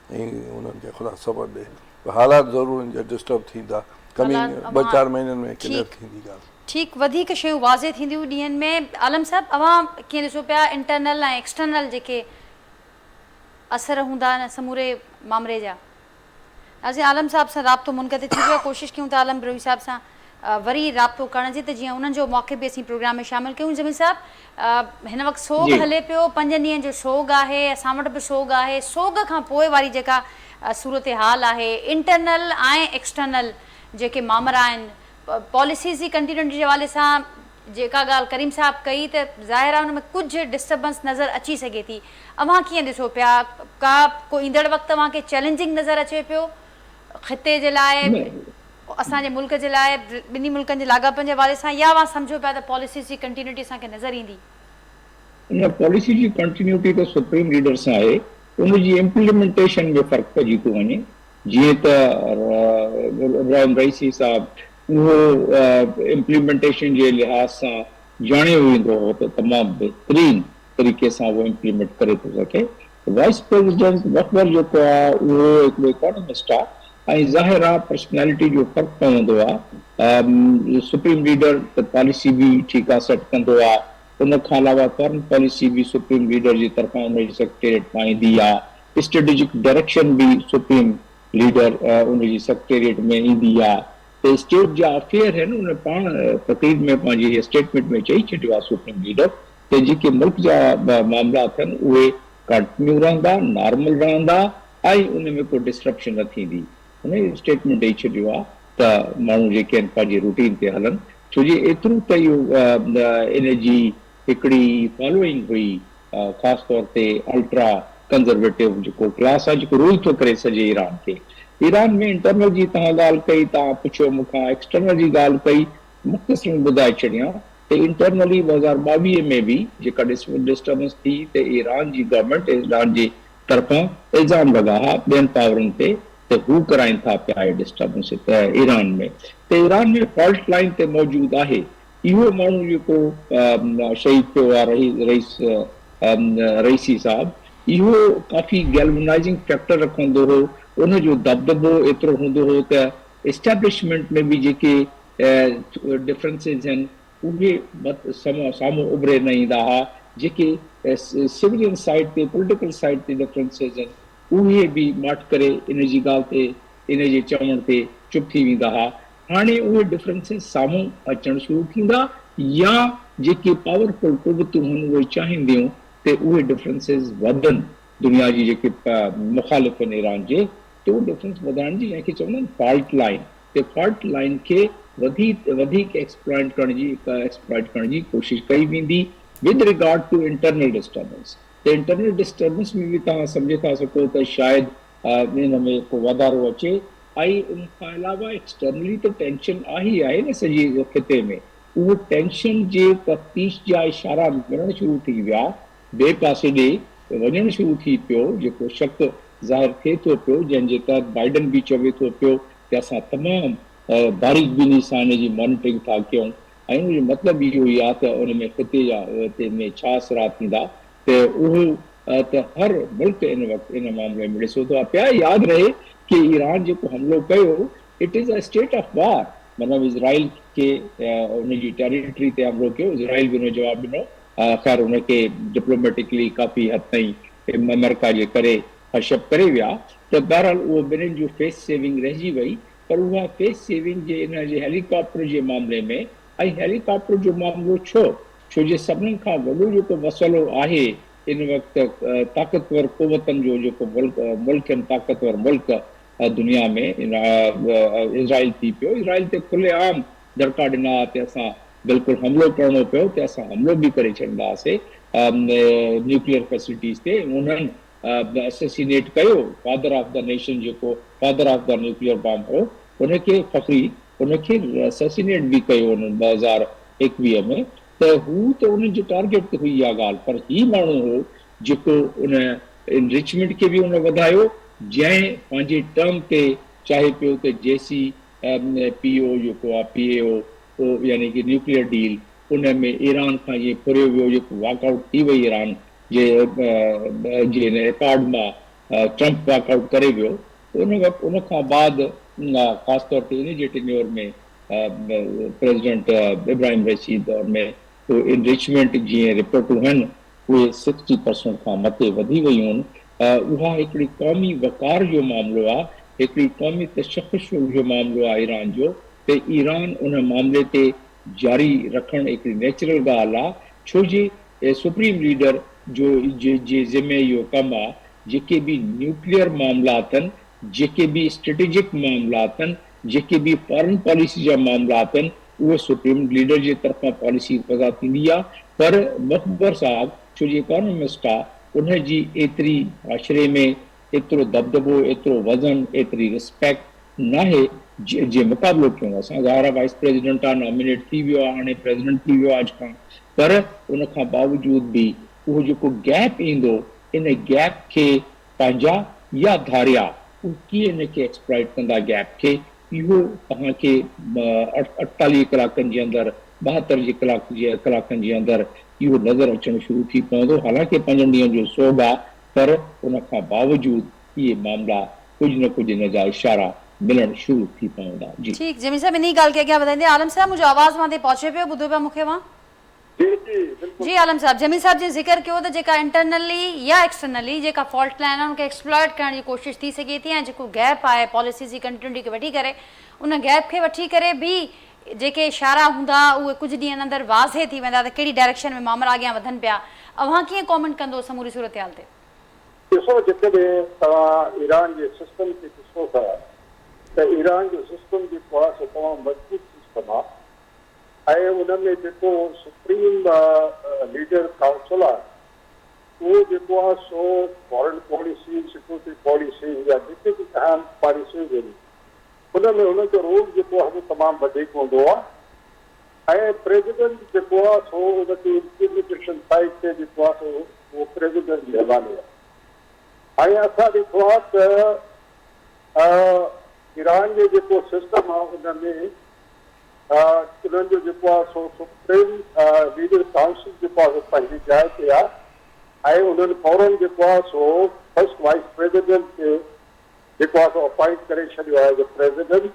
S4: ۽ انهن کي خدا صبر ڏي پر حالات ضرور ان جا ڊسٽرب ٿيندا ڪمنگ ٻه چار مهينن ۾ ڪليئر ٿيندي ڳالهه.
S1: ٺيڪ وڌيڪ شيون واضح ٿينديون ڏينهن ۾ عالم صاحب اوهان ڪيئن ڏسو پيا انٽرنل ۽ ايڪسٽرنل جيڪي اثر هوندا ان سموري مامري جا. ناظرين عالم صاحب سان رابطو منقطع ٿي ويو آهي ڪوشش ڪيون ٿا عالم بروهي صاحب سان وري رابطو ڪرڻ جي ته جيئن انهن جو موقف به اسين پروگرام ۾ شامل ڪيون جميل صاحب هن وقت سوڳ هلي پيو پنجن ڏينهن جو سوڳ آهي اسان وٽ به سوڳ آهي سوڳ کان پوء واري جيڪا صورتحال آهي انٽرنل ۽ ايڪسٽرنل جيڪي مامرا آهن پاليسيز جي ڪنٽينيوٽي جي حوالي سان جيڪا ڳالهه ڪريم صاحب ڪئي ته ظاهر آهي ان ۾ ڪجهه ڊسٽربنس نظر اچي سگهي ٿي. اوهان ڪيئن ڏسو پيا ڪا ڪو ايندڙ وقت اوهان کي چئلينجنگ نظر اچي پيو خطي جي لاء اسان جي ملڪ جي لاء ٻنهي ملڪن جي لاڳاپن جي حوالي سان يا اوهان سمجهو پيا ته پاليسيز جي ڪنٽينيوٽي اسان کي نظر ايندي؟
S2: نه پاليسي جي ڪنٽينيوٽي ته سپريم ليڊر سان آهي ان جي امپليمينٽيشن ۾ فرق پئجي ٿو وڃي جيئن ته ابراهيم رئيسي صاحب اهو امپليمينٽيشن جي لحاظ سان ڄاڻيو ويندو هو ته تمام بهترين طريقي سان اهو امپليمينٽ ڪري ٿو سگهي. وائيس پريزيڊنٽ مخبر جيڪو آهي اهو هڪڙو اڪانومسٽ آهي ۽ ظاهر آهي پرسنالٽي جو فرق پوندو آهي. سپريم ليڊر ته پاليسي به ٺيڪ آهي سيٽ ڪندو آهي ان کان علاوه فارن پاليسي به سپريم ليڊر جي طرفان ان جي سيڪريٽريٽ مان ايندي آهي. اسٽريٽجڪ ڊائريڪشن به سپريم ليڊر ان جي سيڪريٽريٽ ۾ ايندي آ ته اسٽيٽ جا افيئر هن ان پاڻ تقرير ۾ پنهنجي اسٽيٽمينٽ ۾ چئي ڇڏيو آ سپريم ليڊر ته جيڪي ملڪ جا معاملات هن اهي ڪنٽينيو رهندا نارمل رهندا ۽ ان ۾ ڪو ڊسرپشن نه ٿيندي هن اهو اسٽيٽمينٽ ڏئي ڇڏيو آ ته ماڻهو جيڪي آهن پنهنجي روٽين تي هلن ڇو جي ايترو ته اهو ان جي هڪڙي فالوئنگ هئي خاص طور تي الٽرا ڪنزرويٽو جيڪو ڪلاس آهي جيڪو رول ٿو ڪري سڄي ايران کي. ايران ۾ انٽرنل جي توهان ڳالهه ڪئي، توهان پڇيو مون کان ايڪسٽرنل جي ڳالهه ڪئي، مختصر ۾ ٻڌائي ڇڏيان ته انٽرنلي 2022 ۾ به جيڪا ڊسٽربنس ٿي ته ايران جي گورنمينٽ ايران جي طرفان الزام لڳا ها ٻين پاورن تي ته هو ڪرائين ٿا پيا اهي ڊسٽربنس ايران ۾ ته ايران ۾ فالٽ لائين تي موجود آهي اهو ماڻهو جيڪو شهيد ٿيو آهي رئيس رئيسي صاحب اهو ڪافي گيلونائزنگ فيڪٽر رکندو هو ان جو دٻدٻو ايترو هوندو هو ته اسٽيبلشمينٽ ۾ به جيڪي ڊفرنسز آهن اهي سامهون اڀري نه ايندا ها، جيڪي سولين سائيڊ تي پوليٽيڪل سائيڊ تي ڊفرنسز آهن اهي به ماٺ ڪري ان جي ڳالهه تي ان جي چوڻ تي چپ ٿي ويندا ها، هاڻي اهي ڊفرنسز سامهون اچڻ شروع ٿيندا يا جيڪي پاورفل قوتون هن اهي چاهينديون ته اهي ڊفرنسز وڌن دنيا جي جيڪي مخالف آهن ايران جي ته اهو ڊفرنس وڌائڻ جي جنهن کي چوندا آهن فالٽ لائين ته فالٽ لائين کي وڌيڪ وڌيڪ ايڪسپلائنٽ ڪرڻ جي ايڪسپلائٽ ڪرڻ جي ڪوشش ڪئي ويندي with regard to internal disturbance ته انٽرنل ڊسٽربنس ۾ به توهان سمجهي ٿا سگهو ته شايد ان ۾ ڪو واڌارو اچي ۽ ان کان علاوه ايڪسٽرنلي ته ٽينشن آهي ئي آهي نه سڄي خطي ۾ اهو ٽينشن جي تفتيش جا اشارا ملڻ شروع ٿي ويا ٻئي پاسي ڏي وڃڻ شروع ٿي پيو جيڪو شڪ ظاهر ٿئي ٿو پيو جنهن جي تحت بائيڊن به چوي ٿو پيو ته اسان تمام باريڪ بيني سان ان جي مانيٽرنگ ٿا ڪيون ۽ ان جو مطلب اهو ئي آهي ته ان ۾ خطي جا ۾ ڇا اثرات ٿيندا ته اهو ته هر ملڪ ان وقت ان معاملي ۾ ڏسو ٿو پيا ياد رهي ڪي ايران جيڪو حملو ڪيو it is a state of war مطلب اسرائيل کي ان جي ٽيريٽري تي حملو ڪيو اسرائيل به ان جواب ڏنو خير ان کي ڊپلوميٽڪلي ڪافي حد تائين آمريڪا جي ڪري هشپ ڪري ويا ته بهرحال اهو ٻنهين جو فيس سيونگ رهجي وئي پر اها فيس سيونگ جي ان جي هيليڪاپٽر جي معاملي ۾ ۽ هيليڪاپٽر جو معاملو ڇو ڇو جي سڀنن کان وڏو جيڪو مسئلو آهي ان وقت طاقتور قوتن جو جيڪو ملڪ ملڪ آهن طاقتور ملڪ دنيا ۾ اسرائيل ٿي پيو اسرائيل تي کلي عام دڙڪا ڏنا ته اسان بلڪل حملو ڪرڻو پيو ته اسان حملو به ڪري ڇڏندا هئاسي نيوڪليئر فيسلٽيز تي انهن اسيسينيٽ ڪيو فادر آف the nation جيڪو father of the nuclear bomb هو ان کي فخري ان کي اسيسينيٽ به ڪيو انهن 2021 ۾ ته هو ته انهن جي ٽارگيٽ تي هئي اها ڳالهه پر هي ماڻهو هو جيڪو ان انرچمينٽ کي به ان وڌايو جنهن پنهنجي ٽرم تي چاهي پيو ته جي سي پي او جيڪو آهي پي اي او او يعني ڪي نيوڪليئر ڊيل ان ۾ ايران کان جيئن ڦريو ويو جيڪو واڪ آئوٽ ٿي وئي ايران جي جي ان ايڪارڊ مان ٽرمپ واڪ آئوٽ ڪري ويو ان وقت ان کان بعد خاص طور تي ان جي ٽينيور ۾ پريزيڊنٽ ابراهيم رئيسي دور ۾ اهو انرچمينٽ جيئن رپورٽون هن اهي سڪسٽي پرسنٽ کان مٿي وڌي ويون هن اها هڪڙي قومي وقار جو معاملو آ هڪڙي قومي تشخص جو معاملو آ ايران جو ته ايران ان معاملي تي جاري رکڻ هڪڙي نيچرل ڳالهه آ ڇو جي سپريم ليڊر جو جي ذمي اهو ڪم آ جيڪي به نيوڪليئر معاملات آهن جيڪي به اسٽريٽجڪ معاملات آهن، جيڪي به فارن پاليسي جا معاملات آهن، اهي سپريم ليڊر جي طرفان پاليسي وضع ٿيندي آهي، پر مخبر صاحب ڇو جو اڪانومسٽ آ، ان جي ايتري معاشري ۾ ايترو دٻدٻو، ايترو وزن، ايتري رسپيڪٽ ناهي جي مقابلو ڪيون اسان ظاهر آ وائيس پريزيڊنٽ آ، نامينيٽ ٿي ويو آ، هاڻي پريزيڊنٽ ٿي ويو آ اڄ کان، پر ان کان باوجود به اهو جيڪو گيپ ايندو، ان گيپ کي پنهنجا يا ڌاريا اهي ڪيئن ان کي ايڪسپلائٽ ڪندا گيپ کي اهو توهان کي 48 ڪلاڪن جي اندر 72 جي ڪلاڪ جي ڪلاڪن جي اندر اهو نظر اچڻ شروع ٿي پوندو حالانڪه پنجن ڏينهن جو سوڳ آ پر ان کان باوجود اهي معاملا ڪجهه نه ڪجهه ان جا اشارا ملڻ شروع ٿي پوندا جي.
S1: ٺيڪ جميل صاحب انهي ڳالهه کي اڳيان وڌائيندي عالم صاحب منهنجو آواز اوهان تائين پهچي پيو ٻڌو پيا مون کي اوهان.
S5: جي جي بلڪل.
S1: جي عالم صاحب جميل صاحب جيئن ذڪر ڪيو ته جيڪا انٽرنلي يا ايڪسٽرنلي جيڪا فالٽ لائن آهي ان کي ايڪسپلائٽ ڪرڻ جي ڪوشش ٿي سگهي ٿي ۽ جيڪو گيپ آهي پاليسيز جي ڪنٽينيوٽي کي وٺي ڪري ان گيپ کي وٺي ڪري به جيڪي اشارا هوندا اهي ڪجهه ڏينهن اندر واضح ٿي ويندا ته ڪهڙي ڊائريڪشن ۾ مامرا اڳيان وڌن پيا اوهان ڪيئن ڪامينٽ ڪندو سموري صورتحال تي.
S5: ڏسو جيڪڏهن توهان ايران جي سسٽم کي ڏسو ٿا ته ايران جو سسٽم جيڪو آهي سو تمام مضبوط سسٽم آهي ۽ ان ۾ جيڪو سپريم ليڊر ڪائونسل آهي اهو جيڪو آهي سو فارن پاليسي، سيڪيورٽي پاليسي يا جيڪي به اهم پاليسيز آهن ان ۾ ان جو رول جيڪو آهي سو تمام وڌيڪ هوندو آهي ۽ پريزيڊنٽ جيڪو آهي سو ان جي امپليمينٽيشن سائيڊ تي جيڪو آهي سو اهو پريزيڊنٽ جي حوالي آهي ۽ اسان ڏٺو آهي ته ايران جي جيڪو سسٽم آهي ان ۾ انهن جو جيڪو آهي سو سپريم ليڊر ڪائونسل جيڪو آهي سو پنهنجي جاء تي آهي ۽ انهن فورن جيڪو آهي سو فرسٽ وائيس پريزيڊنٽ کي جيڪو آهي سو اپائنٽ ڪري ڇڏيو آهي as a president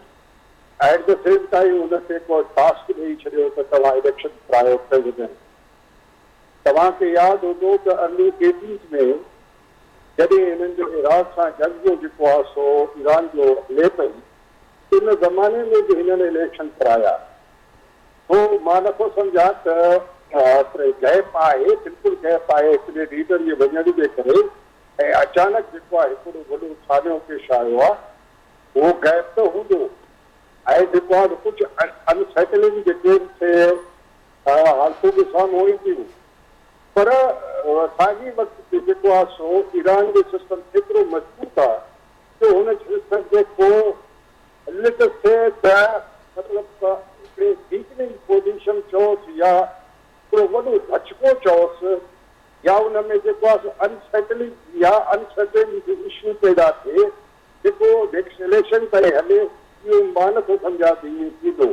S5: at the same time ان کي ڪو ٽاسڪ ڏئي ڇڏيو ته توهان اليڪشن توهان کي ياد هوندو ته ارلي ايٽيز ۾ جڏهن هنن جو عراق سان جنگ جو جيڪو آهي سو ايران جو هلي پئي ان زماني ۾ به هنن اليڪشن ڪرايا. سو مان نٿو سمجهان ته گيپ آهي، بلڪل گيپ آهي هڪڙي ليڊر جي وڃڻ جي ڪري ۽ اچانڪ جيڪو آهي هڪڙو وڏو سانحو پيش آيو آهي اهو گيپ ته هوندو ۽ جيڪو آهي ڪجهه ان سيٽلنگ جيڪي سي حالتون به سامهون اينديون پر ساڳي وقت تي جيڪو آهي سو ايران جو سسٽم ايترو مضبوط آهي جو هن سسٽم کي ڪو لٽ سي ته مطلب ته هڪڙي ويڪننگ پوزيشن چئوس يا هڪڙو وڏو ڌچڪو چئوس يا ان ۾ جيڪو آهي سو ان سيٽلنگ يا ان سرٽينٽي جو اشو پيدا ٿئي جيڪو نيڪسٽ اليڪشن تائين هلي اهو مان نٿو سمجهان ته ائين ٿيندو.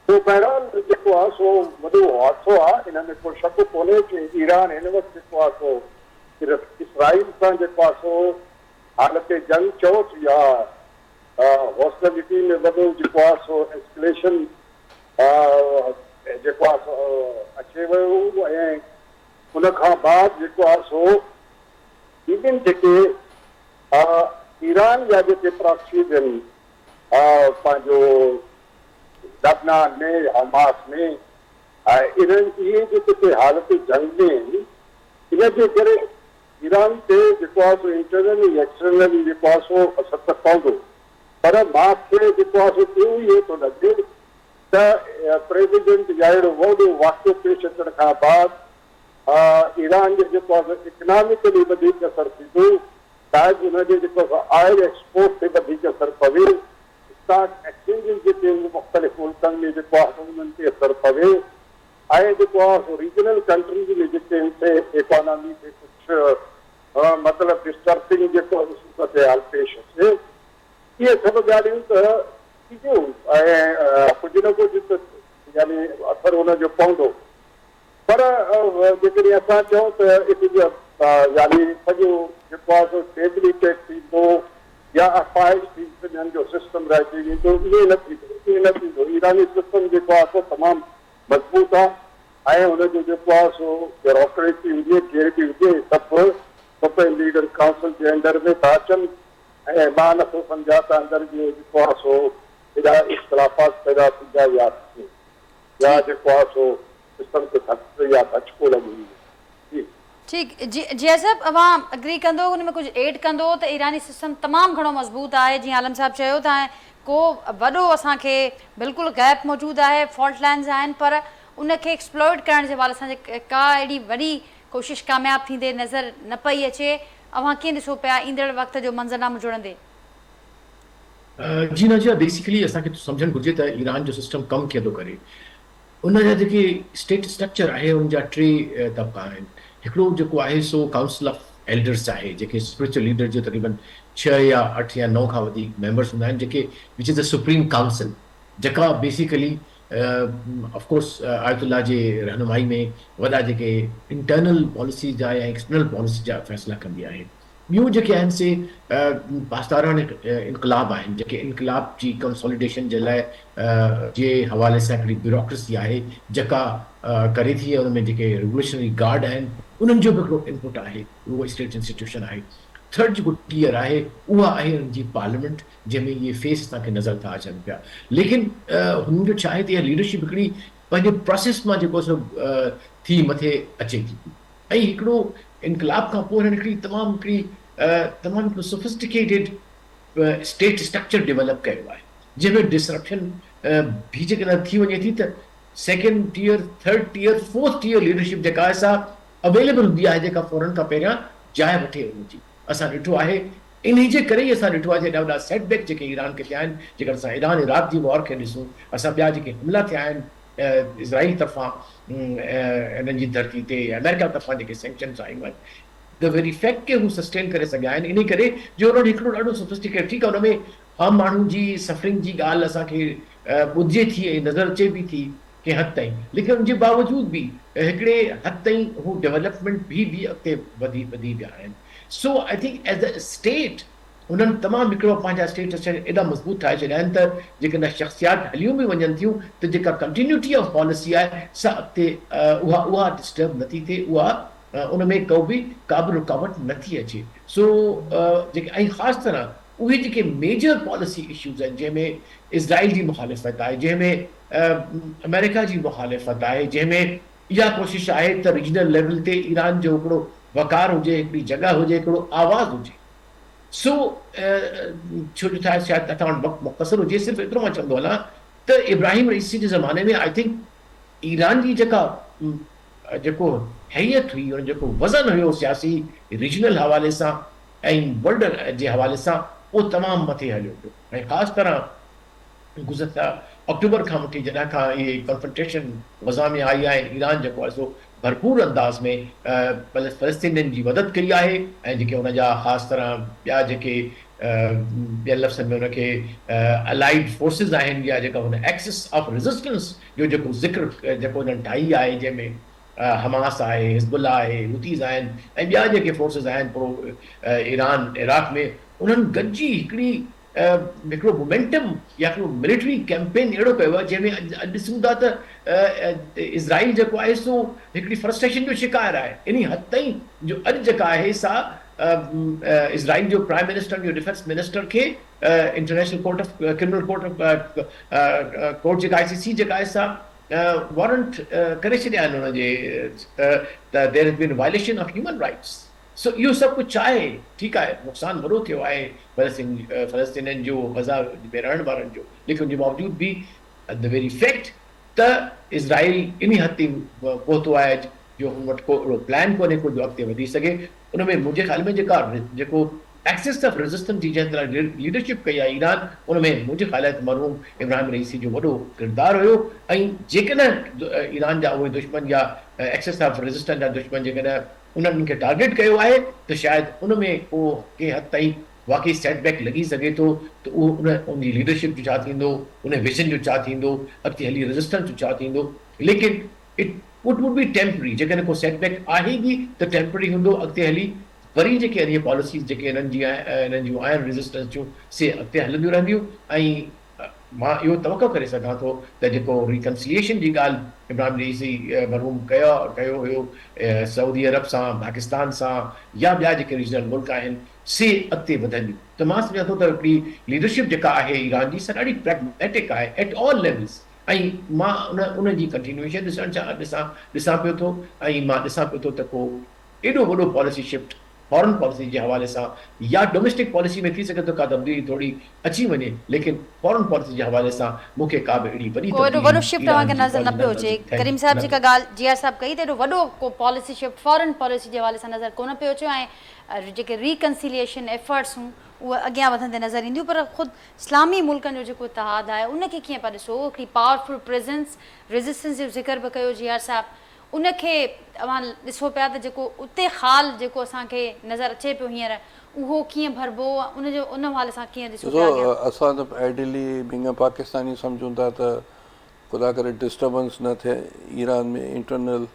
S5: سو بهرحال جيڪو آهي سو وڏو حادثو آهي ان ۾ ڪو شڪ ڪونهي ڪي ايران هن وقت جيڪو آهي سو اسرائيل سان جيڪو آهي سو حالت جنگ چئوس يا هوسٽلٽي ۾ وڏو جيڪو آهي سو ايسڪليشن جيڪو آهي سو اچي ويو ۽ ان کان بعد جيڪو آهي سو ايون جيڪي ايران جا جيڪي پراڪسيز آهن پنهنجو لبنان ۾ حماس ۾ ۽ انهن اهي جيڪي حالت جنگ ۾ آهن ان جي ڪري ايران تي جيڪو آهي سو انٽرنلي ايڪسٽرنلي جيڪو آهي سو اثر ته پوندو پر مان کي جيڪو آهي سو اهو ئي ٿو لڳي ته پريزيڊنٽ يا اهڙو وڏو واقعو پيش اچڻ کان بعد ايران جو جيڪو آهي سو اڪناميڪلي وڌيڪ اثر ٿيندو شايد ان جي جيڪو سو آئل ايڪسپورٽ تي وڌيڪ اثر پوي اسٽاڪ ايڪسچينجز جيڪي آهن مختلف ملڪن ۾ جيڪو آهي سو انهن تي اثر پوي ۽ جيڪو آهي سو ريجنل ڪنٽريز ۾ جيڪي آهن سي ايڪانامي تي ڪجهه مطلب ڊسٽربنگ جيڪو آهي صورتحال پيش اچي اهي سڀ ڳالهيون ته ٿينديون ۽ ڪجهه نه ڪجهه ته يعني اثر ان جو پوندو پر جيڪڏهن اسان چئون ته it از ا يعني سڄو جيڪو آهي سو ڊيبليٽيڊ ٿيندو يا اپاهج ٿي وڃڻ جو سسٽم رهجي ويندو ائين نه ٿيندو ائين نه ٿيندو ايراني سسٽم جيڪو آهي سو تمام مضبوط آهي ۽ ان جو جيڪو آهي سو بيوروڪريسي هجي ڪير به هجي سڀ سپريم ليڊر ڪائونسل جي انڊر ۾ ٿا اچن ۽ مان نٿو سمجهان ته اندر جو جيڪو آهي سو ايڏا اختلافات پيدا ٿيندا يا يا جيڪو آهي سو سسٽم کي ڌڪ يا ڌچڪو لڳي ويندو. جي.
S1: ٺيڪ جي جي صاحب اوهان اگري ڪندو ان ۾ ڪجهه ايڊ ڪندو ته ايراني سسٽم تمام گهڻو مضبوط آهي جيئن عالم صاحب چيو ته ڪو وڏو اسان کي بلڪل گيپ موجود آهي فالٽ لائنز آهن پر ان کي ايڪسپلوئڊ ڪرڻ جي حوالي سان ڪا اهڙي وڏي ڪوشش ڪامياب ٿيندي نظر نه پئي اچي اوهان ڪيئن ڏسو پيا ايندڙ وقت جو منظرنامو جڙندي.
S3: جي ناجيه بيسيڪلي اسان کي سمجهڻ گهرجي ته ايران جو سسٽم ڪم ڪيئن ٿو ڪري ان جا جيڪي اسٽيٽ اسٽرڪچر آهي ان جا ٽي طبقا آهن هڪڙو جيڪو آهي سو ڪائونسل آف ايلڊرس آهي جيڪي اسپرچوئل ليڊر جو تقريبن ڇهه يا اٺ يا نو کان وڌيڪ ميمبرس هوندا آهن جيڪي وچ از the supreme council جيڪا بيسيڪلي آف ڪورس آيت الله جي رهنمائي ۾ وڏا جيڪي انٽرنل پاليسي جا يا ايڪسٽرنل پاليسي جا فيصلا ڪندي آهي ٻيون جيڪي آهن سي پاسداران انقلاب آهن جيڪي انقلاب جي ڪنسوليڊيشن جي لاء جي حوالي سان هڪڙي بيوروڪريسي آهي جيڪا ڪري ٿي ۽ ان ۾ جيڪي ريولوشنري گارڊ آهن انهن جو به هڪڙو انپٽ آهي اهو اسٽيٽ انسٽيٽيوشن آهي ٿرڊ جيڪو ٽيئر آهي اها آهي انهن جي پارليامينٽ جنهن ۾ اهي فيس اسان کي نظر ٿا اچن پيا ليڪن هنن جو ڇا آهي ته اها ليڊرشپ هڪڙي پنهنجي پراسيس مان جيڪو سو ٿي مٿي اچي ٿي ۽ هڪڙو انقلاب کان پوء هنن هڪڙي تمام هڪڙي تمام هڪڙو سوفسٽيڪيٽيڊ اسٽيٽ اسٽرڪچر ڊيولپ ڪيو آهي جنهن ۾ ڊسرپشن به جيڪڏهن ٿي وڃي ٿي ته second tier third tier fourth tier leadership جيڪا آهي سا اويليبل هوندي آهي جيڪا فورن کان پهريان جاء وٺي ان جي اسان ڏٺو آهي انهي جي ڪري ئي اسان ڏٺو آهي ته ايڏا وڏا سيٽ بيڪ جيڪي ايران کي ٿيا آهن جيڪڏهن اسان ايران عراق جي وار کي ڏسون اسان ٻيا جيڪي حملا ٿيا آهن اسرائيل طرفان انهن جي ڌرتي تي يا آمريڪا طرفان جيڪي سينڪشنز آيون آهن the very fact ڪي هو سسٽين ڪري سگهيا آهن انهي ڪري جو انهن هڪڙو ڏاڍو سوفسٽيڪيٽ ٺيڪ آهي ان ۾ عام ماڻهو جي سفرنگ جي ڳالهه اسان کي ٻڌجي ٿي ۽ نظر اچي به ٿي ڪنهن حد تائين ليڪن ان جي باوجود به هڪڙي حد تائين هو ڊيولپمينٽ به به اڳتي وڌي وڌي ويا آهن so I think as a state. انهن تمام هڪڙو پنهنجا اسٽيٽ اسٽرڪچر ايڏا مضبوط ٺاهي ڇڏيا آهن ته جيڪڏهن شخصيات هليون به وڃن ٿيون ته جيڪا ڪنٽينيوٽي آف پاليسي آهي سا اڳتي اها اها ڊسٽرب نٿي ٿئي اها ان ۾ ڪو به ڪا به رڪاوٽ نٿي اچي سو جيڪي ۽ خاص طرح اهي جيڪي ميجر پاليسي اشوز آهن جنهن ۾ اسرائيل جي مخالفت آهي جنهن ۾ آمريڪا جي مخالفت آهي جنهن ۾ اها ڪوشش آهي ته ريجنل ليول تي ايران جو هڪڙو وقار هجي هڪڙي جڳهه هجي هڪڙو آواز هجي سو ڇو جو شايد اسان وٽ وقت مختصر هجي صرف ايترو مان چوندو هلان ته ابراهيم رئيسي جي زماني ۾ I think Iran جي جيڪا جيڪو هيئت هئي ان جيڪو وزن هيو سياسي ريجنل حوالي سان ۽ ورلڊ جي حوالي سان اهو تمام مٿي هليو ويو ۽ خاص طرح گذشته آڪٽوبر کان وٺي جڏهن کان اهي ڪنفرنٽيشن غزه ۾ آئي آهي ايران جيڪو آهي سو ڀرپور انداز ۾ فلسطينين جي مدد ڪئي آهي ۽ جيڪي ان جا خاص طرح ٻيا جيڪي ٻين لفظن ۾ ان کي الائيڊ فورسز آهن يا جيڪا هن ايڪسس آف ريزسٽنس جو جيڪو ذڪر جيڪو انهن ٺاهي آهي جنهن ۾ حماس آهي حزب الله آهي حوثيز آهن ۽ ٻيا جيڪي فورسز آهن پرو ايران عراق ۾ انهن گڏجي هڪڙي هڪڙو مومينٽم يا هڪڙو ملٽري ڪيمپين اهڙو ڪيو آهي جنهن ۾ اڄ ڏسون ٿا ته اسرائيل جيڪو آهي سو هڪڙي فرسٽريشن جو شڪار آهي انهي حد تائين جو اڄ جيڪا آهي سا اسرائيل جو پرائم منسٽر جو ڊفينس منسٽر کي international court of criminal court of court جيڪا آء سي سي جيڪا آهي سا وارنٽ ڪري ڇڏيا آهن ان جي ته there has been violation of human rights سو اهو سڀ ڪجهه ڇا آهي؟ ٺيڪ آهي نقصان وڏو ٿيو آهي فلسطينين جو، غزه ۾ رهڻ وارن جو، ليڪن ان جي باوجود به the very fact ته اسرائيل انهي حد تائين پهتو آهي اڄ جو هن وٽ ڪو اهڙو پلان ڪونهي ڪو جو اڳتي وڌي سگهي. ان ۾ منهنجي خيال ۾ جيڪا جيڪو ايڪسس آف ريزسٽنس جي جنهن طرح ليڊرشپ ڪئي آهي ايران ان ۾ منهنجي خيال آهي ته مرحوم ابراهيم رئيسي جو وڏو ڪردار هيو ۽ جيڪڏهن ايران جا اهي دشمن يا ايڪسس آف ريزسٽنس جا دشمن جيڪڏهن انهن کي ٽارگيٽ ڪيو آهي ته شايد ان ۾ ڪو ڪنهن حد تائين واقعي سيٽ بيڪ لڳي سگهي ٿو ته اهو ان ان جي ليڊرشپ جو ڇا ٿيندو، ان ويزن جو ڇا ٿيندو، اڳتي هلي ريزسٽنس جو ڇا ٿيندو ليڪن it it would be temporary جيڪڏهن ڪو سيٽ بيڪ آهي به ته ٽيمپرري هوندو اڳتي هلي وري جيڪي انهي پاليسيز جيڪي انهن جي انهن جون آهن ريزسٽنس جون سي اڳتي هلنديون رهنديون ۽ مان اهو توقع ڪري سگهان ٿو ته جيڪو ريڪنسليئيشن جي ڳالهه ابراهيم رئيسي مرحوم ڪيو ڪيو هيو سعودي عرب سان پاڪستان سان يا ٻيا جيڪي ريجنل ملڪ آهن سي اڳتي وڌنديون ته مان سمجهان ٿو ته هڪڙي ليڊرشپ جيڪا آهي ايران جي سا ڏاڍي پريگميٽڪ آهي ايٽ آل ليولز ۽ مان ان ان جي ڪنٽينيوئيشن ڏسڻ چاهيان ڏسان ڏسان پيو ٿو ۽ مان ڏسان پيو ٿو ته ڪو ايڏو وڏو پاليسي شفٽ فارن پاليسي جي حوالي سان يا ڊوميسٽڪ پاليسي ۾ ٿي سگهي ٿو ڪا تبديلي ٿوري اچي وڃي ليڪن فارن پاليسي جي حوالي سان مون کي ڪا به اهڙي وڏي
S1: ڪو ايڏو
S3: تبديلي
S1: وڏو شفٽ اوهان
S3: ايران
S1: کي
S3: جي
S1: نظر نه
S3: پاليسي
S1: پيو
S3: نه
S1: اچي.
S3: نظر
S1: ڪريم
S3: thank
S1: صاحب
S3: نه
S1: جيڪا
S3: پيو.
S1: ڳالهه جي آر صاحب ڪئي ته ايڏو وڏو ڪو پاليسي شفٽ فارن پاليسي جي حوالي سان نظر ڪونه پيو اچي ۽ جيڪي ريڪنسيليئيشن ايفرٽس هون اهي اڳيان وڌندي نظر اينديون پر خود اسلامي ملڪن جو جيڪو اتحاد آهي ان کي ڪيئن پيا ڏسو هڪڙي پاورفل پريزنس ريزسٽنس جو ذڪر به ڪيو جي آر صاحب ان کي اوهان ڏسو پيا ته جيڪو اتي خال جيڪو اسان کي نظر اچي پيو هينئر اهو ڪيئن ڀربو ان جو ان حوالي سان ڪيئن ڏسو
S4: ڏسو
S1: پيا اڳيان.
S4: اسان ته آئيڊيلي بينگ ا پاڪستاني سمجهون ٿا ته خدا ڪري ڊسٽربنس نه ٿئي ايران ۾ انٽرنل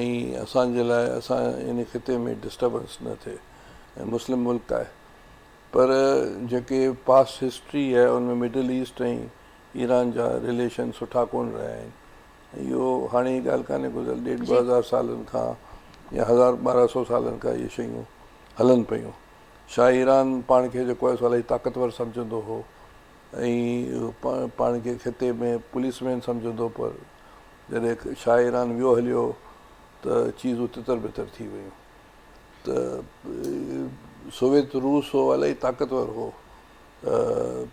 S4: ۽ اسان جي لاء اسان ان خطي ۾ ڊسٽربنس نه ٿئي ۽ مسلم ملڪ آهي پر جيڪي پاسٽ هسٽري آهي ان ۾ مڊل ايسٽ ۽ ايران جا رليشن سٺا ڪون رهيا آهن اهو هاڻي جي ڳالهه ڪانهي گذريل ڏيڍ 2000 سالن کان يا هزار 1200 سالن کان اهي شيون هلن پيون. شاهه ايران پاڻ کي جيڪو آهي سو الاهي طاقتور سمجهندو هو ۽ پاڻ کي خطي ۾ پوليس مين سمجهندو پر جڏهن شاهه ايران ويو هليو ته چيزون تتر بتر ٿي ويون ته سوويت روس هو الاهي طاقتور هو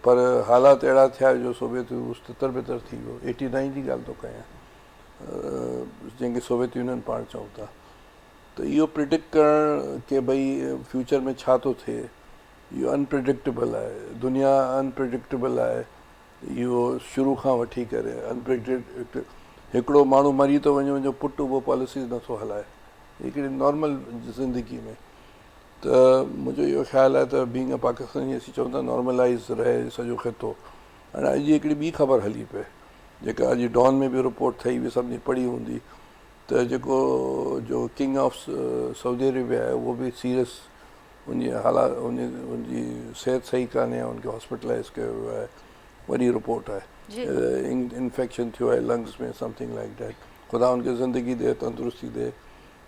S4: پر حالات اهڙا ٿيا جو سوويت روس تتر بتر ٿي ويو. ايٽي نائين جي ڳالهه ٿو ڪيان جنهن کي سوويت يونين پاڻ چئون ٿا ته اهو پريڊڪٽ ڪرڻ ڪي ڀئي فيوچر ۾ ڇا ٿو ٿئي اهو ان پريڊڪٽيبل آهي دنيا ان پريڊڪٽيبل آهي اهو شروع کان وٺي ڪري ان پريڊڪٽ هڪڙو ماڻهو مري ٿو وڃي ان جو پٽ اهو پاليسيز نٿو هلائي هڪڙي نارمل زندگي ۾ ته منهنجو اهو خيال آهي ته بينگ ا پاڪستاني اسين چئون ٿا نارملائيز رهي سڄو خطو هاڻي اڄ هڪڙي ٻي خبر هلي پئي جيڪا اڄ ڊان ۾ به رپورٽ ٿئي هئي سڀني پڙهي هوندي ته جيڪو جو ڪنگ آف سعودي عربيا آهي اهو به سيريس ان جي حالات ان جي صحت صحيح ڪانهي ان کي هاسپيٽلائز ڪيو ويو آهي وڏي رپورٽ آهي انفيڪشن ٿيو آهي لنگس ۾ سمٿنگ لائڪ ڊيٽ خدا ان کي زندگي ڏي تندرستي ڏي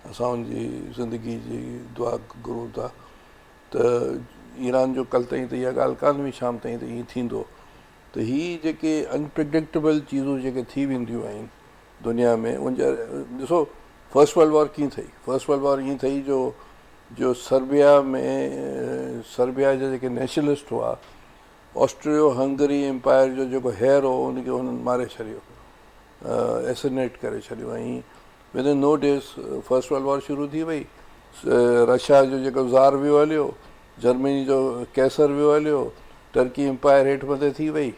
S4: اسان ان جي زندگي جي دعا گهرون ٿا ته ايران جو ڪل تائين ته اها ڳالهه ڪانه هئي شام تائين ته ائين ٿيندو ته هي جيڪي انپريڊڪٽيبل چيزون جيڪي ٿي وينديون آهن دنيا ۾ ان جا ڏسو فرسٽ ورلڊ وار ڪيئن ٿي فرسٽ ورلڊ وار ائين ٿي جو جو سربيا ۾ سربيا جا جيڪي نيشنلسٽ هئا آسٽريو هنگري امپائر جو جيڪو هيئر هو ان کي هنن ماري ڇڏيو ايسينيٽ ڪري ڇڏيو ۽ within no days first world war شروع ٿي وئي رشيا جو جيڪو زار ويو هليو جرمني جو قيصر ويو هليو ٽرڪي امپائر هيٺ مٿي ٿي وئي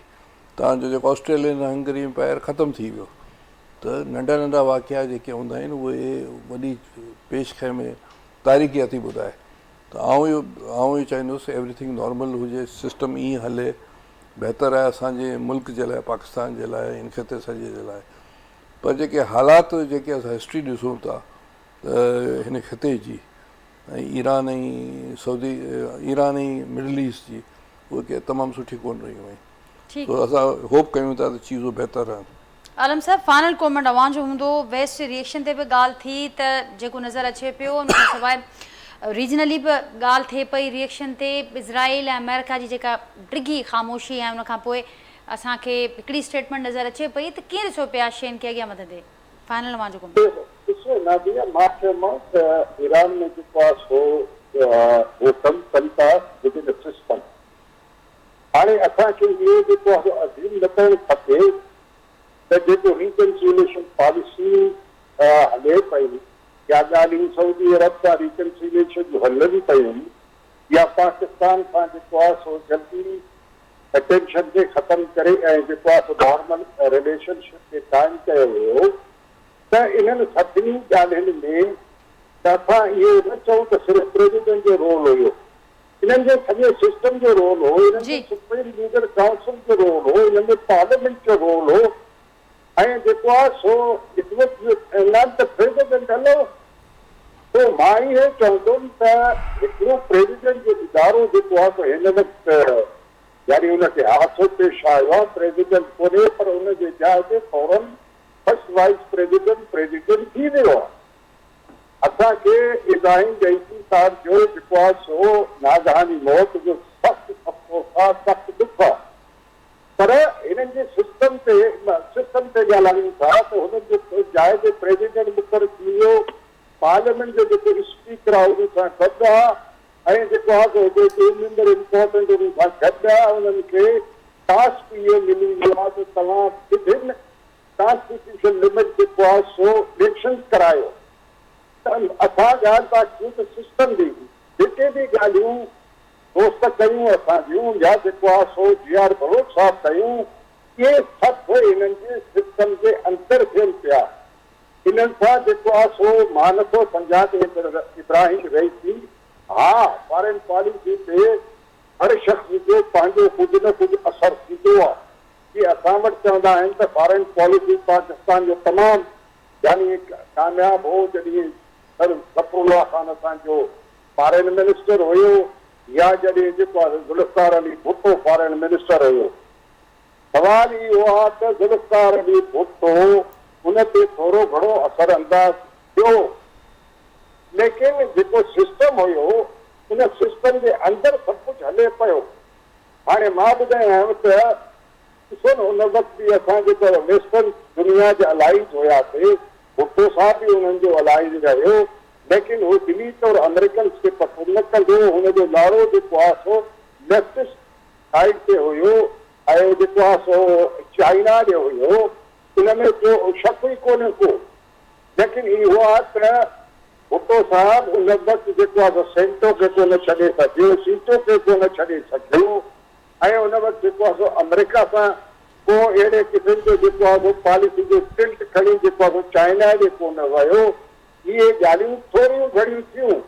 S4: تان جو جيڪو آسٽريلين هنگري امپائر ختم ٿي ويو ته ننڍا ننڍا واقعا جيڪي هوندا آهن اهي وڏي پيش خيمي تاريخياتي ٻڌائي ته آئون اهو آئون اهو چاهيندس ايوري ٿنگ نارمل هجي سسٽم ائين هلي بهتر آهي اسان جي ملڪ جي لاء پاڪستان جي لاء ان خطي سڄي جي لاء پر جيڪي حالات جيڪي اسان هسٽري ڏسون ٿا ته هن خطي جي ۽ Iran ۽ Saudi Iran ۽ middle east جي اهي ڪي تمام سٺي ڪون رهيون آهن سو اسان هوپ ڪيون ٿا ته چيزون بهتر رهن.
S1: عالم صاحب فائنل ڪومينٽ اوهان جو هوندو ويسٽ جي ريئڪشن تي به ڳالهه ٿي ته جيڪو نظر اچي پيو ان کان سواء ريجنلي به ڳالهه ٿئي پئي ريئڪشن تي اسرائيل ۽ آمريڪا جي جيڪا ڊگهي خاموشي ۽ ان کان پوء اسان کي هڪڙي اسٽيٽمينٽ نظر اچي پئي ته ڪيئن ڏسو پيا شين کي اڳيان وڌندي فائنل اوهان جو ڪومينٽ.
S5: ڏسو ناديه مان چيومانس ته ايران ۾ جيڪو آهي سو هو ڪم ڪن ٿا ود ان اي سسٽم هاڻي اسان کي اهو جيڪو آهي سو ازيوم نه ڪرڻ کپي ته جيڪو ريڪنسيليشن پاليسي هلي پئي يا ڳالهيون سعودي عرب سان ريڪنسيليشن جون هلن پيون يا پاڪستان سان جيڪو آهي سو جلدي ٽينشن کي ختم ڪري ۽ جيڪو آهي سو نارمل رليشن شپ کي قائم ڪيو ويو ته انهن سڀني ڳالهين ۾ ته اسان اهو نه چئون ته صرف پريزيڊنٽ جو رول هيو انهن جي سڄي سسٽم جو رول هو، انهن جي سپريم ليڊر ڪائونسل جو رول هو، انهن ۾ پارليامينٽ جو رول هو ۽ جيڪو آهي سو it was not the president alone. سو مان اهو چوندم ته هڪڙو پريزيڊنٽ جو ادارو جيڪو آهي سو هن وقت يعني ان کي حادثو پيش آيو آهي، پريزيڊنٽ ڪونهي پر ان جي جاء تي فورن فرسٽ وائيس پريزيڊنٽ پريزيڊنٽ ٿي ويو آهي. اسان کي ابراهيم رئيسي صاحب جو جيڪو آ سو ناگهاني موت جو سخت افسوس آ، سخت ڏک آ پر هنن جي سسٽم تي سسٽم تي ڳالهايون ٿا ته هنن جو جاء تي پريزيڊنٽ مقرر ٿي ويو، پارليامينٽ جو جيڪو اسپيڪر آ ان سان گڏ آ ۽ جيڪو آ سو جيڪي ميمبر امپورٽنٽ ان سان گڏ آ انهن کي ٽاسڪ اهو ملي ويو آ ته توهان ودن ڪانسٽيٽيوشن لمٽ جيڪو آهي سو اليڪشنز ڪرايو ته اسان ڳالهه ٿا ڪيون ته سسٽم جي جيڪي به ڳالهيون دوست ڪيون اسان جون يا جيڪو آهي سو جي آر بلوچ صاحب ڪيون اهي سڀ انهن جي سسٽم جي اندر ٿين پيا انهن سان جيڪو آهي سو مان نٿو سمجهان ته ابراهيم رئيسي ها فارين پاليسي تي هر شخص جو پنهنجو ڪجهه نه ڪجهه اثر ٿيندو آهي جي اسان وٽ چوندا آهن ته فارين پاليسي پاڪستان جو تمام يعني ڪامياب هو جڏهن سر ظفر الله خان اسان جو فارين منسٽر هيو يا جڏهن جيڪو آهي ذوالفقار علي ڀٽو فارين منسٽر هيو سوال اهو آهي ته ذوالفقار علي ڀٽو ان تي ٿورو گهڻو اثر انداز ٿيو ليڪن جيڪو سسٽم هيو ان سسٽم جي اندر سڀ ڪجهه هلي پيو هاڻي مان ٻڌايانو ته ڏسو نه ان وقت به اسان جيڪو ويسٽرن دنيا جا الائيز هياسي، ڀٽو صاحب به انهن جو الائيز رهيو، ليڪن هو دلي طور آمريڪنز کي پسند نه ڪندو هو، هن جو لاڙو جيڪو آهي سو ليفٽسٽ سائيڊ تي هيو ۽ جيڪو آهي سو چائنا ڏي هيو، ان ۾ ڪو شڪ ئي ڪونهي ڪو. ليڪن اهو آهي ته ڀٽو صاحب ان وقت جيڪو آهي سو سينٽو کي ڪونه ڇڏي سگهيو، سيٽو کي ڪونه ڇڏي سگهيو ۽ ان وقت جيڪو آهي سو آمريڪا سان ڪو اهڙي قسم جو جيڪو آهي سو پاليسي جو ٽلٽ کڻي جيڪو آهي سو چائنا ڏي ڪونه ويو. اهي ڳالهيون ٿوريون گهڻيون ٿيون،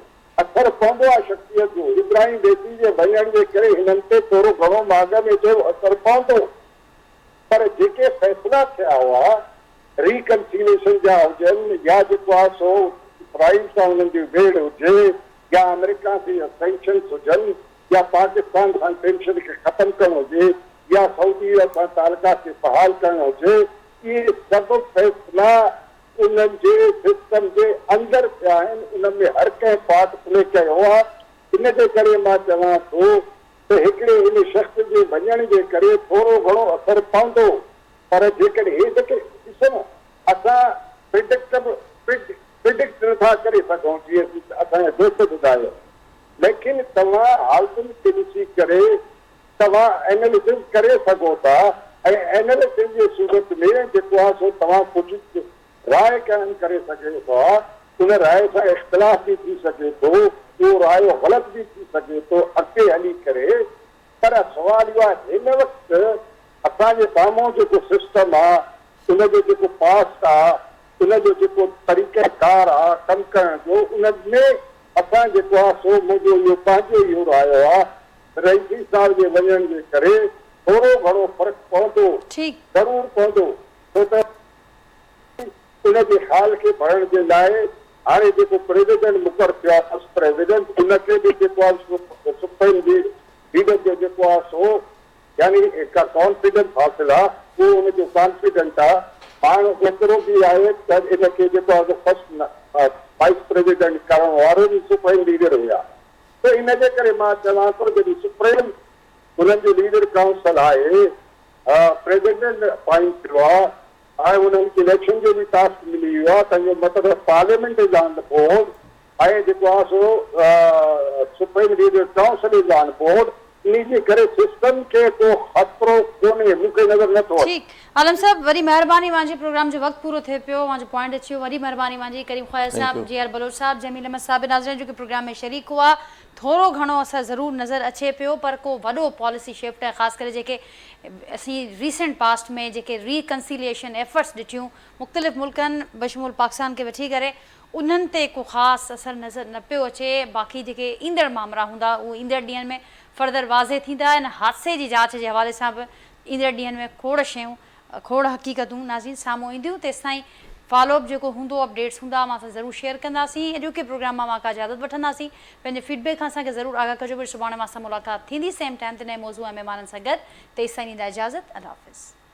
S5: اثر پوندو آهي شخصيت جو. ابراهيم رئيسي جي وڃڻ جي ڪري هنن تي ٿورو گهڻو ماڳ ۾ چيو اثر پوندو. پر جيڪي فيصلا ٿيا هئا ريڪنسيليشن جا هجن يا جيڪو آهي سو اسرائيل سان انهن جي ويڙهه هجي يا آمريڪا سان سينڪشنز هجن يا پاڪستان سان ٽينشن کي ختم ڪرڻ هجي يا سعودي سان تعلقات کي بحال ڪرڻ هجي، اهي سڀ فيصلا انهن جي سسٽم جي اندر ٿيا آهن، ان ۾ هر ڪنهن پارٽ پلي ڪيو آهي، ان جي ڪري مان چوان ٿو ته هڪڙي ان شخص جي وڃڻ جي ڪري ٿورو گهڻو اثر پوندو پر جيڪڏهن هي جيڪي ڏسو نه اسان پرڊڪٽبل پرڊڪٽ نٿا ڪري سگهون جيئن اسان جا دوست ٻڌايو ليڪن توهان حالتن کي ڏسي ڪري توهان اينالسز ڪري سگهو ٿا ۽ اينالسز جي صورت ۾ جيڪو آهي سو توهان ڪجهه راء قائم ڪري سگهو ٿا ان راء سان اختلاف به ٿي سگهي ٿو اهو رايو غلط به ٿي سگهي ٿو اڳتي هلي ڪري پر سوال اهو آهي هن وقت اسان جي سامهون جيڪو سسٽم آ ان جو جيڪو پاسٽ آ ان جو جيڪو طريقه ڪار آ ڪم ڪرڻ جو ان ۾ اسان جيڪو آ سو منهنجو اهو پنهنجو اهو رايو آ ته رئيسي صاحب جي وڃڻ جي ڪري ٿورو گهڻو فرق پوندو ضرور پوندو ڇو ته ان جي خال کي ڀرڻ جي لاء هاڻي جيڪو پريزيڊنٽ مقرر ٿيو آهي فرسٽ پريزيڊنٽ ان کي به جيڪو آهي سو سپريم ليڊر جو جيڪو آهي سو يعني ڪانفيڊنس حاصل آهي اهو ان جو ڪانفيڊنٽ آهي پاڻ ايترو به آهي ته ان کي جيڪو آهي سو فرسٽ وائيس پريزيڊنٽ ڪرڻ وارو به سپريم ليڊر هيا ته ان جي ڪري مان چوان ٿو جڏهن سپريم انهن جو ليڊر ڪائونسل آهي پريزيڊنٽ اپائنٽ ٿيو آهي ۽ انهن کي اليڪشن جو به ٽاسڪ ملي ويو آهي تنهن جو مطلب ته parliament is on the board ۽ جيڪو آهي سو supreme leader council is on board انهي جي ڪري سسٽم کي ڪو خطرو ڪونهي مون کي نظر نه ٿو اچي.
S1: ٺيڪ عالم صاحب وڏي مهرباني اوهان جي پروگرام جو وقت پورو ٿئي پيو اوهان جو پوائنٽ اچي ويو وڏي مهرباني اوهان جي ڪريم خواجه
S4: thank
S1: صاحب
S4: يو.
S1: جي آر بلوچ صاحب جميل احمد صاحب ناظرين جو ڪي پروگرام ۾ شريڪ هئا ٿورو گهڻو اثر ضرور نظر اچي پيو پر ڪو وڏو پاليسي شفٽ ۽ خاص ڪري جيڪي اسين ريسينٽ پاسٽ ۾ جيڪي ري ڪنسيليئيشن ايفرٽس ڏٺيون مختلف ملڪن بشمول پاڪستان کي وٺي ڪري انهن تي ڪو خاص اثر نظر نه پيو اچي باقي جيڪي ايندڙ مامرا هوندا اهو ايندڙ ڏينهن ۾ فردر واضح ٿيندا ان حادثي جي جاچ جي حوالي سان به ايندڙ ڏينهن ۾ کوڙ شيون کوڙ حقيقتون ناظرين سامهون اينديون تيستائين فالو اپ جيڪو هوندو اپڊيٽس هوندا اوهان سان ضرور شيئر ڪنداسين اڄوڪي پروگرام مان اوهان کان اجازت وٺنداسين پنهنجي فيڊ بيڪ کان اسان کي ضرور آگاهه ڪجو وري سڀاڻي اوهان سان ملاقات ٿيندي سيم ٽائيم تي نئين موضوع ۽ مهمانن سان گڏ تيستائين ڏيندا اجازت الله حافظ.